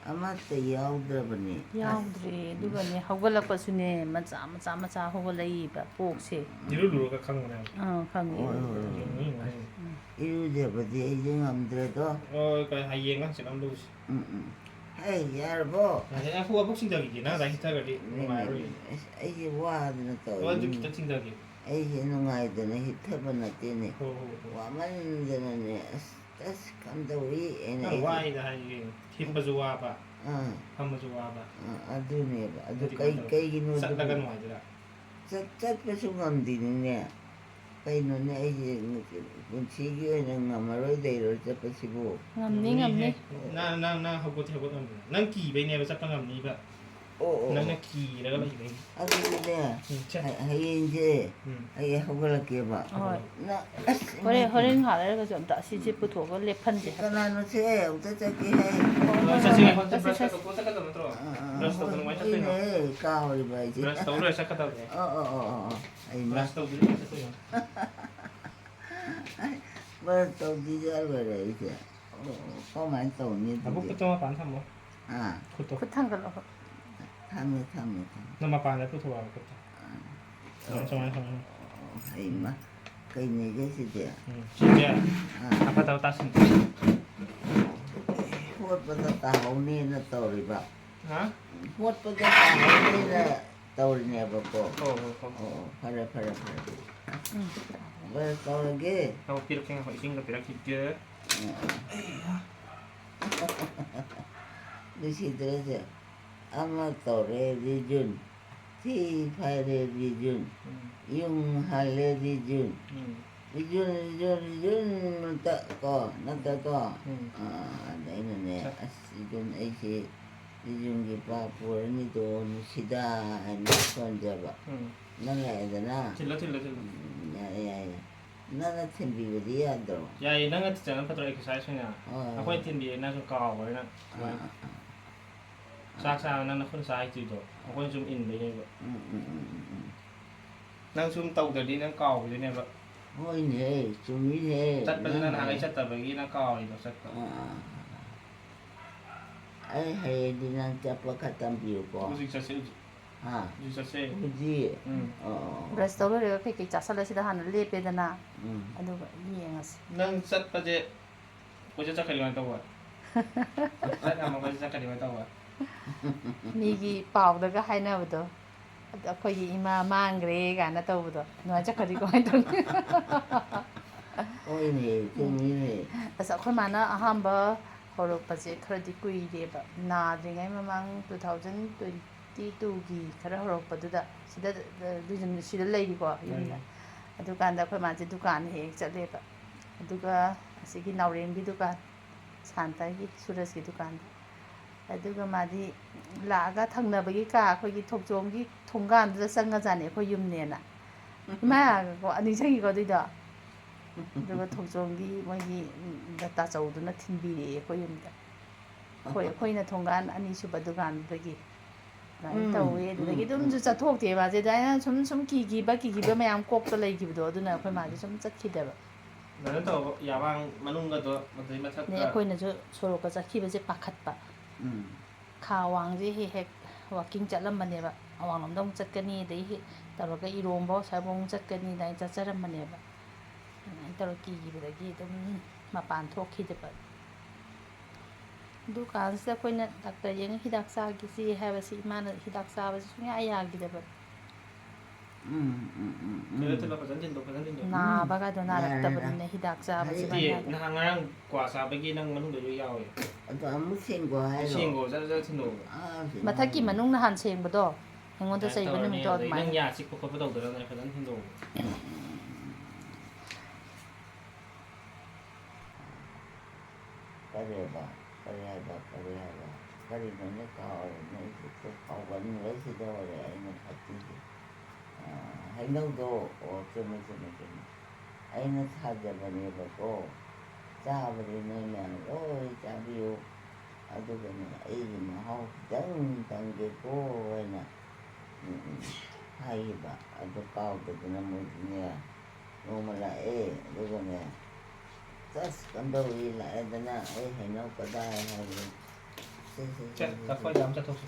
ꯑꯃꯠꯇ ꯌꯥꯎꯗ꯭ꯔꯕꯅꯦ꯫ ꯌꯥꯎꯗ꯭ꯔꯦ꯫ ꯑꯁ꯫ ꯑꯗꯨꯒꯅꯦ, ꯍꯧꯒꯠꯂꯛꯄꯁꯨꯅꯦ, ꯃꯆꯥ, ꯃꯆꯥ, ꯃꯆꯥ ꯍꯧꯒꯠꯂꯛꯏꯕ ꯄꯣꯛꯁꯦ꯫ ꯏꯔꯨ ꯂꯨꯔꯒ ꯈꯪꯕꯅꯦ ꯍꯥꯏꯕ꯫ ꯑꯥ, ꯈꯪꯉꯦ꯫ ꯍꯣꯏ, ꯍꯣꯏ, ꯍꯣꯏ꯫ ꯌꯦꯡꯉꯨ, ꯌꯦꯡꯉꯨ, ꯌꯦꯡꯉꯨ꯫ ꯏꯔꯨꯖꯕꯗꯤ ꯑꯩꯗꯤ ꯉꯝꯗ꯭ꯔꯦꯗꯣ꯫ ꯍꯣꯏ, ꯀꯩ, ꯍꯌꯦꯡꯂ ꯍꯪꯆꯤꯠꯂ ꯑꯃ ꯂꯨꯁꯤ꯫ ꯎꯝ, ꯎꯝ꯫ ꯍꯩ, ꯌꯥꯔꯕꯣ? ꯌꯥꯔꯦ, ꯉꯥꯏꯈꯣ, ꯋꯥꯕꯨꯛ ꯆꯤꯡꯊꯈꯤꯒꯦ꯫ ꯅꯪ ꯑꯗꯥꯏ ꯍꯤꯞꯊꯈ꯭ꯔꯗꯤ ꯅꯨꯡꯉꯥꯏꯔꯔꯣꯏꯌꯦ꯫ ꯑꯁ, ꯑꯩꯁꯦ ꯋꯥꯗꯅ ꯍꯣꯏ, ꯑꯗꯨ ꯇꯧꯔꯤꯅꯤ꯫ ꯈꯤꯇꯪ ꯆꯤꯡꯊꯒꯦ꯫ ꯑꯩꯁꯦ ꯅꯨꯡꯉꯥꯏꯗꯅ ꯍꯤꯞꯊꯕ ꯅꯠꯇꯦꯅꯦ꯫ ꯍꯣꯏ, ꯍꯣꯏ, ꯍꯣꯏ꯫ ꯋꯥꯃꯟꯗꯅꯅꯦ, ꯑꯁ, ꯑꯁ, ꯀꯝꯗꯧꯏ ꯍꯥꯏꯅ ꯅꯪ ꯑꯩꯁꯦ ꯋꯥꯏꯗ ꯍꯥꯏꯁꯦ ꯀꯩꯅꯣ? ꯍꯤꯞꯄꯁꯨ ꯋꯥꯕ, ꯑꯥ꯫ ꯐꯝꯕꯁꯨ ꯋꯥꯕ꯫ ꯑꯥ, ꯑꯗꯨꯅꯦꯕ꯫ ꯑꯗꯨ ꯑꯗꯨꯗꯤ ꯀꯩ-, ꯀꯃꯥꯏꯅ ꯇꯧ-, ꯀꯩꯒꯤꯅꯣ ꯆꯠꯂꯒ ꯑꯗꯨꯕꯨ? ꯅꯨꯡꯉꯥꯏꯗꯣꯏꯔꯥ? ꯆꯠ-, ꯆꯠꯄꯁꯨ ꯉꯝꯗꯦꯅꯤꯅꯦ꯫ ꯀꯩꯅꯣꯅꯦ, ꯑꯩꯁꯦ ꯄꯨꯟꯁꯤꯒꯤ ꯑꯣꯏꯅ ꯉꯝꯃꯔꯣꯏ ꯂꯩꯔꯣꯏ ꯆꯠꯄꯁꯤꯕꯨ꯫ ꯉꯝꯅꯤ, ꯉꯝꯅꯤꯍꯦ꯫ ꯉꯝꯅꯤ꯫ ꯅꯪ, ꯅꯪ, ꯅꯪ ꯍꯧꯒꯠꯇꯤ ꯍꯧꯒꯠ ꯉꯝꯅꯤ꯫ ꯅꯪ ꯀꯤꯕꯩꯅꯦꯕ ꯆꯠꯄ ꯉꯝꯅꯤꯕ꯫ ꯑꯣ, ꯑꯣ, ꯅꯪꯅ ꯑꯣ꯫ ꯀꯤꯔꯒ ꯂꯩꯕꯩꯅꯦ꯫ ꯑꯗꯨꯗꯤꯅꯦ, ꯎꯝ, ꯁꯦ꯫ ꯍ-, ꯍꯌꯦꯡꯁꯦ ꯎꯝ꯫ ꯑꯩ ꯍꯧꯒꯠꯂꯛꯀꯦꯕ꯫ ꯍꯣꯏ꯫ ꯅꯪ, ꯑꯁ, ꯍꯣꯔꯦꯟ, ꯏꯃꯥꯏ ꯍꯣꯔꯦꯟ ꯄꯦꯝꯃ꯫ ꯉꯥꯏꯍꯥꯛ ꯂꯩꯔꯒꯁꯨ ꯑꯝꯇ ꯑꯁꯤꯁꯦ ꯄꯨꯊꯣꯛꯑꯒ ꯂꯦꯞꯍꯟꯁꯦ ꯁꯤ ꯍꯥꯏꯕ꯫ ꯀꯅꯥꯅꯣꯁꯦ? ꯑꯃꯨꯛꯇ ꯆꯠꯀꯦ ꯍꯥꯏ꯫ ꯍꯣꯏ, ꯍꯣꯏ, ꯆꯠꯁꯤ, ꯍꯣꯏ, ꯉꯥꯏꯈꯣ, ꯆꯠꯁꯤ, ꯕ꯭ꯔꯁ ꯆꯠꯁꯤ꯫ ꯇꯧꯊꯣꯛꯑ ꯆꯠꯀꯗꯕ ꯅꯠꯇ꯭ꯔꯣ? ꯑꯥ, ꯑꯥ, ꯕ꯭ꯔꯁ ꯇꯧꯕ ꯑꯥ, ꯅꯨꯡꯉꯥꯏ ꯆꯠꯇꯣꯏꯅꯣ? ꯀꯨꯏꯔꯦꯍꯦ, ꯀꯥꯎꯔꯤꯕ ꯑꯩꯁꯦ꯫ ꯕ꯭ꯔꯁ ꯇꯧ ꯂꯣꯏꯔ ꯆꯠꯀꯗꯕꯅꯦ꯫ ꯑꯣ, ꯑꯣ, ꯑꯣ, ꯑꯣ, ꯑꯣ꯫ ꯑꯩ ꯃꯥ-, ꯕ꯭ꯔꯁ ꯇꯧꯗ꯭ꯔꯤ ꯆꯠꯇꯣꯏꯅꯣ? ꯕ꯭ꯔꯁ ꯇꯧꯗ꯭ꯔꯤꯁꯦ ꯂꯣꯏꯔꯦ ꯑꯩꯁꯦ꯫ ꯑꯣ, ꯑꯣ, ꯀꯃꯥꯏꯅ ꯇꯧꯅꯤ ꯑꯗꯨꯗꯤ? ꯅꯕꯨꯛ ꯈꯨꯠꯇꯣ ꯃꯄꯥꯟ ꯊꯝꯃꯣ꯫ ꯑꯥ꯫ ꯈꯨꯠꯇꯣ꯫ ꯈꯨꯠ ꯊꯥꯡꯒꯠꯂꯣ꯫ ꯊꯝꯃꯦ, ꯊꯝꯃꯦ, ꯊꯝꯃꯦ꯫ ꯅꯪ ꯃꯄꯥꯟꯗ ꯄꯨꯊꯣꯛꯑꯣ ꯈꯨꯠꯇꯣ꯫ ꯑꯥ꯫ ꯁꯨꯃꯥꯏꯅ, ꯁꯨꯃꯥꯏꯅ, ꯁꯨꯃꯥꯏꯅ꯫ ꯑꯣ, ꯍꯩꯃ, ꯀꯩꯅꯦꯒꯦ ꯁꯤꯗꯤ? ꯎꯝ, ꯁꯤꯁꯦ꯫ ꯑꯥ꯫ ꯑꯐꯠꯇꯕ ꯇꯥꯁꯤꯟ꯫ ꯍꯣꯠꯄꯗ ꯇꯥꯍꯧꯅꯦꯅ ꯇꯧꯔꯤꯕ꯫ ꯍꯥ? ꯍꯣꯠꯄꯗ ꯇꯥꯍꯧꯅꯦꯅ ꯇꯧꯔꯤꯅꯦꯕꯀꯣ꯫ ꯍꯣ, ꯍꯣ, ꯍꯣ꯫ ꯑꯣ, ꯑꯣ, ꯐꯔꯦ, ꯐꯔꯦ, ꯐꯔꯦ꯫ ꯎꯝ꯫ ꯐꯔꯦ, ꯇꯧꯔꯒꯦ꯫ ꯍꯣ, ꯄꯤꯔꯛꯀꯦ, ꯉꯥꯏꯈꯣ, ꯏꯁꯤꯡꯒ ꯄꯤꯔꯛꯈꯤꯒꯦ꯫ ꯎꯝ꯫ ꯅꯨꯡꯁꯤꯗ꯭ꯔꯁꯦ꯫ ꯑꯃ ꯇꯧꯔꯦ ꯔꯤꯖꯨꯟ, ꯊꯤ ꯐꯥꯏꯔꯦ ꯔꯤꯖꯨꯟ, ꯎꯝ, ꯌꯨꯝ ꯍꯜꯂꯦ ꯔꯤꯖꯨꯟ, ꯎꯝ, ꯔꯤꯖꯨꯟ, ꯔꯤꯖꯨꯟ, ꯔꯤꯖꯨꯟ ꯅꯠꯇ ꯀꯣ, ꯅꯠꯇ ꯀꯣ꯫ ꯎꯝ꯫ ꯑꯥ, ꯑꯗ ꯑꯩꯅꯅꯦ, ꯁꯦ꯫ "ꯑꯁ, ꯔꯤꯖꯨꯟ, ꯑꯩꯁꯦ ꯔꯤꯖꯨꯟꯒꯤ ꯄꯥꯞ ꯄꯨꯔꯅꯤꯗꯣ ꯅꯨꯡꯁꯤꯗ" ꯍꯥꯏꯅ ꯁꯣꯟꯖꯕ꯫ ꯎꯝ꯫ ꯅꯪ ꯂꯥꯛꯑꯦꯗꯅ꯫ ꯊꯤꯜꯂꯣ, ꯊꯤꯜꯂꯣ, ꯊꯤꯜꯂꯣ꯫ ꯎꯝ, ꯌꯥꯔꯦ, ꯌꯥꯔꯦ꯫ ꯅꯪꯅ ꯊꯤꯟꯕꯤꯕꯗꯤ ꯌꯥꯗ꯭ꯔꯣ? ꯌꯥꯏꯌꯦ, ꯅꯪꯅ ꯊꯤꯜꯂꯛꯄꯅ ꯐꯠꯇ꯭ꯔꯣ, exercise ꯑꯣꯏꯅ? ꯍꯣꯏ, ꯍꯣꯏ꯫ ꯑꯩꯈꯣꯏ ꯊꯤꯟꯕꯤꯔꯦ, ꯅꯪꯁꯨ ꯀꯥꯎꯈ꯭ꯔꯦ ꯅꯪ꯫ ꯑꯥ, ꯑꯥ, ꯑꯥ꯫ ꯆꯥꯛ ꯆꯥꯕ ꯅꯪ ꯅꯈꯨꯠꯅ ꯆꯥ ꯍꯩꯇ꯭ꯔꯤꯗꯣ ꯑꯩꯈꯣꯏꯅ ꯁꯨꯝ ꯏꯟꯕꯩꯅꯦꯕ꯫ ꯎꯝ, ꯎꯝ, ꯎꯝ, ꯎꯝ, ꯎꯝ꯫ ꯅꯪ ꯁꯨꯝ ꯇꯧꯗ꯭ꯔꯗꯤ ꯅꯪ ꯀꯥꯎꯈꯤꯗꯣꯏꯅꯦꯕ꯫ ꯍꯣꯏꯅꯦ, ꯆꯨꯝꯃꯤꯅꯦ꯫ ꯆꯠꯄꯗꯨꯅ ꯅꯪ ꯅꯍꯥꯟꯒꯩ ꯍꯥꯏ-, ꯆꯠꯇꯕꯒꯤ ꯅꯪ ꯀꯥꯎꯔꯤꯗꯣ ꯆꯠꯄ꯫ ꯑꯥ, ꯑꯥ, ꯑꯥ꯫ ꯑꯩ ꯍꯌꯦꯡꯗꯤ ꯅꯪ ꯆꯠꯄ ꯈꯔ ꯇꯝꯕꯤꯌꯨꯀꯣ꯫ ꯍꯧꯖꯤꯛ ꯆꯠꯁꯦ, ꯍꯧꯖꯤꯛ꯫ ꯍꯥ? ꯍꯧꯖꯤꯛ ꯆꯠꯁꯦ꯫ ꯍꯧꯖꯤꯛ? ꯎꯝ꯫ ꯑꯣ, ꯑꯣ, ꯑꯣ꯫ ꯕ꯭ꯔꯁ ꯇꯧ ꯂꯣꯏꯔꯒ ꯀꯩꯀꯩ ꯆꯥꯁꯜꯂ ꯁꯤꯗ ꯍꯥꯟꯅ ꯂꯦꯞꯄꯦꯗꯅ꯫ ꯎꯝ꯫ ꯑꯗꯨꯒ ꯌꯦꯡꯉꯁꯤ꯫ ꯅꯪ ꯆꯠꯄꯁꯦ ꯀꯣꯏꯆꯠ ꯆꯠꯈ꯭ꯔꯗꯤ ꯀꯃꯥꯏꯅ ꯇꯧꯕ? ꯆꯠ ꯌꯥꯝꯃ ꯀꯣꯏꯆꯠ ꯆꯠꯈ꯭ꯔꯗꯤ ꯀꯃꯥꯏꯅ ꯇꯧꯕ? ꯃꯤꯒꯤ ꯄꯥꯎꯗꯒ ꯍꯥꯏꯅꯕꯗꯣ, ꯑꯗ ꯑꯩꯈꯣꯏꯒꯤ ꯏꯃꯥ ꯃꯥꯡꯈ꯭ꯔꯦ ꯀꯥꯏꯅ ꯇꯧꯕꯗꯣ, ꯑꯗꯨꯃꯥꯏꯅ ꯆꯠꯈ꯭ꯔꯗꯤ ꯀꯃꯥꯏꯅ ꯇꯧꯅꯤ? ꯍꯣꯏꯅꯦ, ꯆꯨꯝꯃꯤꯅꯦ꯫ ꯑꯁ, ꯑꯩꯈꯣꯏ ꯃꯥꯅ ꯑꯍꯥꯟꯕ ꯍꯧꯔꯛꯄꯁꯦ ꯈꯔꯗꯤ ꯀꯨꯏꯔꯦꯕ, ꯅꯥꯗ꯭ꯔꯤꯉꯩ ꯃꯃꯥꯡ two thousand twenty twoꯒꯤ ꯈꯔ ꯍꯧꯔꯛꯄꯗꯨꯗ ꯁꯤꯗ, ꯁꯤꯗ ꯂꯩꯔꯤꯀꯣ ꯌꯨꯝꯗ꯫ ꯂꯩꯔꯤ꯫ ꯑꯗꯨꯀꯥꯟꯗ ꯑꯩꯈꯣꯏ ꯃꯥꯁꯦ ꯗꯨꯀꯥꯟ ꯍꯦꯛ ꯍꯦꯛ ꯆꯠꯂꯦꯕ, ꯑꯗꯨꯒ ꯑꯁꯤꯒꯤ ꯅꯥꯎꯔꯦꯝꯒꯤ ꯗꯨꯀꯥꯟ, ꯁꯥꯟꯇꯒꯤ ꯁꯨꯔꯖꯀꯤ ꯗꯨꯀꯥꯟꯗ꯫ ꯑꯗꯨꯒ ꯃꯥꯗꯤ ꯂꯥꯛꯑꯒ ꯊꯪꯅꯕꯒꯤ ꯀꯥ, ꯑꯩꯈꯣꯏꯒꯤ ꯊꯣꯛꯆꯣꯝꯒꯤ ꯊꯣꯡꯒꯥꯟꯗꯨꯗ ꯆꯪꯉꯖꯥꯠꯅꯤ, ꯑꯩꯈꯣꯏ ꯌꯨꯝꯅꯦꯅ꯫ ꯏꯃꯥ, ꯀꯣ, ꯅꯤꯡꯁꯤꯡꯉꯤꯀꯣ ꯑꯗꯨꯏꯗꯣ? ꯑꯗꯨꯒ ꯊꯣꯛꯆꯣꯝꯒꯤ ꯃꯣꯏꯒꯤ, ꯎꯝ, ꯗꯇꯥ ꯆꯧꯗꯨꯅ ꯊꯤꯟꯕꯤꯔꯛꯑꯦ ꯑꯩꯈꯣꯏ ꯌꯨꯝꯗ꯫ ꯑꯩꯈꯣꯏ, ꯑꯩꯈꯣꯏꯅ ꯊꯣꯡꯒꯥꯟ ꯑꯅꯤꯁꯨꯕ ꯗꯨꯀꯥꯟꯗꯨꯗꯒꯤ꯫ ꯑꯗꯨꯃꯥꯏꯅ ꯎꯝ, ꯇꯧꯋꯦ꯫ ꯑꯗꯨꯗꯒꯤ ꯎꯝ, ꯑꯗꯨꯝꯁꯨ ꯎꯝ꯫ ꯆꯠꯊꯣꯛꯇꯦ ꯃꯥꯁꯦ꯫ ꯑꯗꯨꯃꯥꯏꯅ ꯁꯨꯝ, ꯁꯨꯝ ꯀꯤꯈꯤꯕ, ꯀꯤꯈꯤꯕ ꯃꯌꯥꯝ ꯀꯣꯛꯇ ꯂꯩꯈꯤꯕꯗꯣ, ꯑꯗꯨꯅ ꯑꯩꯈꯣꯏ ꯃꯥꯁꯦ ꯁꯨꯝ ꯆꯠꯈꯤꯗꯕ꯫ ꯀꯩꯅꯣ ꯇꯧꯕ, ꯌꯥꯕꯥꯡ ꯃꯅꯨꯡꯒꯗꯣ, ꯑꯗꯩ ꯃꯊꯛꯇ꯫ ꯑꯗꯩ ꯑꯩꯈꯣꯏꯅꯁꯨ ꯁꯣꯔꯣꯛꯀ ꯆꯠꯈꯤꯕꯁꯦ ꯄꯥꯈꯠꯄ꯫ ꯎꯝ꯫ ꯈꯥ ꯋꯥꯡꯁꯦ ꯍꯦꯛ ꯍꯦꯛ walking ꯆꯠꯂꯝꯕꯅꯦꯕ꯫ ꯑꯋꯥꯡꯂꯣꯝꯗ ꯑꯃꯨꯛ ꯆꯠꯀꯅꯤ, ꯑꯗꯩ ꯍꯦꯛ ꯇꯧꯔꯒ ꯏꯔꯣꯝꯕ ꯁ꯭ꯋꯥꯏꯕꯨꯛ ꯑꯃꯨꯛ ꯆꯠꯀꯅꯤ, ꯑꯗꯨꯃꯥꯏꯅ ꯆꯠꯆꯔꯝꯕꯅꯦꯕ꯫ ꯑꯗꯨꯃꯥꯏꯅ ꯇꯧꯔ ꯀꯤꯈꯤꯕꯗꯒꯤ ꯑꯗꯨꯝ ꯃꯄꯥꯟ ꯊꯣꯛꯈꯤꯗꯕ꯫ ꯗꯨꯀꯥꯟꯁꯤꯗ ꯑꯩꯈꯣꯏꯅ ꯗꯥꯛꯇꯔ ꯌꯦꯡꯉ ꯍꯤꯗꯥꯛ ꯆꯥꯒꯦꯁꯤ ꯍꯥꯏꯕꯁꯤ ꯏꯃꯥꯅ ꯍꯤꯗꯥꯛ ꯆꯥꯕꯁꯤ ꯁꯨꯡꯌꯥ ꯌꯥꯈꯤꯗꯕ꯫ ꯎꯝ, ꯎꯝ, ꯎꯝ, ꯎꯝ꯫ ꯊꯤꯜꯂꯣ, ꯊꯤꯜꯂꯣ, ꯐꯖꯅ ꯊꯤꯜꯂꯣ, ꯐꯖꯅ ꯊꯤꯜꯂꯣ꯫ ꯅꯥꯕꯒꯗꯣ ꯌꯥꯔꯦ, ꯅꯥꯔꯛꯇꯕꯅꯤꯅ ꯌꯥꯔꯦ꯫ ꯍꯤꯗꯥꯛ ꯆꯥꯕꯁꯤ ꯍꯥꯏꯗꯤ ꯃꯥꯟꯅꯗꯦ꯫ ꯅꯍꯥꯟ ꯉꯔꯥꯡ ꯀ꯭ꯋꯥ ꯆꯥꯕꯒꯤ ꯅꯪ ꯃꯅꯨꯡꯗ ꯂꯣꯏ ꯌꯥꯎꯋꯦ꯫ ꯑꯗꯣ ꯑꯃꯨꯛ ꯁꯦꯡꯒꯣ ꯍꯥꯏꯔꯣ? ꯁꯦꯡꯒꯣ, ꯖꯔ ꯖꯔ ꯊꯤꯟꯗꯣꯛꯑꯣ꯫ ꯑꯥ, ꯁꯦꯡꯒꯣ ꯃꯊꯛꯀꯤ ꯍꯥꯏꯔꯣ꯫ ꯃꯅꯨꯡ ꯅꯍꯥꯟ ꯁꯦꯡꯕꯗꯣ, ꯑꯩꯉꯣꯟꯗ ꯑꯗꯨꯃꯥꯏꯅ ꯆꯩꯕ ꯇꯧꯔꯅꯤ, ꯅꯨꯃꯤꯠꯇꯣ ꯑꯗꯩ ꯑꯗꯨꯃꯥꯏꯅ꯫ ꯅꯪ ꯌꯥ ꯆꯤꯛꯄ ꯈꯣꯠꯄ ꯇꯧꯗꯅꯕꯅꯦ, ꯐꯖꯅ ꯊꯤꯟꯗꯣꯛꯑꯣ꯫ ꯀꯔꯤꯕ? ꯀꯔꯤ ꯍꯥꯏꯕ? ꯀꯔꯤ ꯍꯥꯏꯕ? ꯀꯔꯤꯅꯣꯅꯦ? ꯀꯥꯎꯔꯦꯅꯦ꯫ ꯑꯩꯁꯦ ꯀꯣꯛ ꯀꯥꯎꯒꯟꯕꯁꯤꯗ ꯑꯣꯏꯔꯦ ꯑꯩꯅ ꯐꯠꯇ꯭ꯔꯤꯁꯦ꯫ ꯑ, ꯍꯩꯅꯧꯗꯣ, ꯑꯣ, ꯆꯨꯝꯃꯦ, ꯆꯨꯝꯃꯦ, ꯆꯨꯝꯃꯦ꯫ ꯑꯩꯅ ꯊꯥꯖꯕꯅꯦꯕꯀꯣ꯫ ꯆꯥꯕꯗꯤ ꯅꯣꯏ ꯃꯌꯥꯝ ꯂꯣꯏ ꯆꯥꯕꯤꯌꯨ꯫ ꯑꯗꯨꯒꯅꯦ, ꯑꯩꯒꯤ ꯃꯍꯥꯎ ꯈꯤꯇꯪ ꯇꯪꯒꯦꯀꯣ ꯍꯥꯏꯅ, ꯎꯝ, ꯎꯝ, ꯍꯥꯏꯈꯤꯕ꯫ ꯑꯗꯨ ꯀꯥꯎꯗꯗꯅ ꯃꯣꯏꯗꯤꯅꯦ, ꯅꯣꯡꯃ ꯂꯥꯛꯑꯦ, ꯑꯗꯨꯒꯅꯦ, ꯆꯁ ꯀꯝꯗꯧꯏ ꯂꯥꯛꯑꯦꯗꯅ, ꯑꯩ ꯍꯩꯅꯧ ꯀꯗꯥꯏ ꯍꯥꯏꯕꯗꯣ꯫ ꯁꯦ, ꯁꯦ, ꯁꯦ, ꯁꯦ, ꯁꯦ꯫ ꯂꯐꯣꯏꯗ ꯑꯃ ꯆꯠꯊꯣꯛꯁꯤ꯫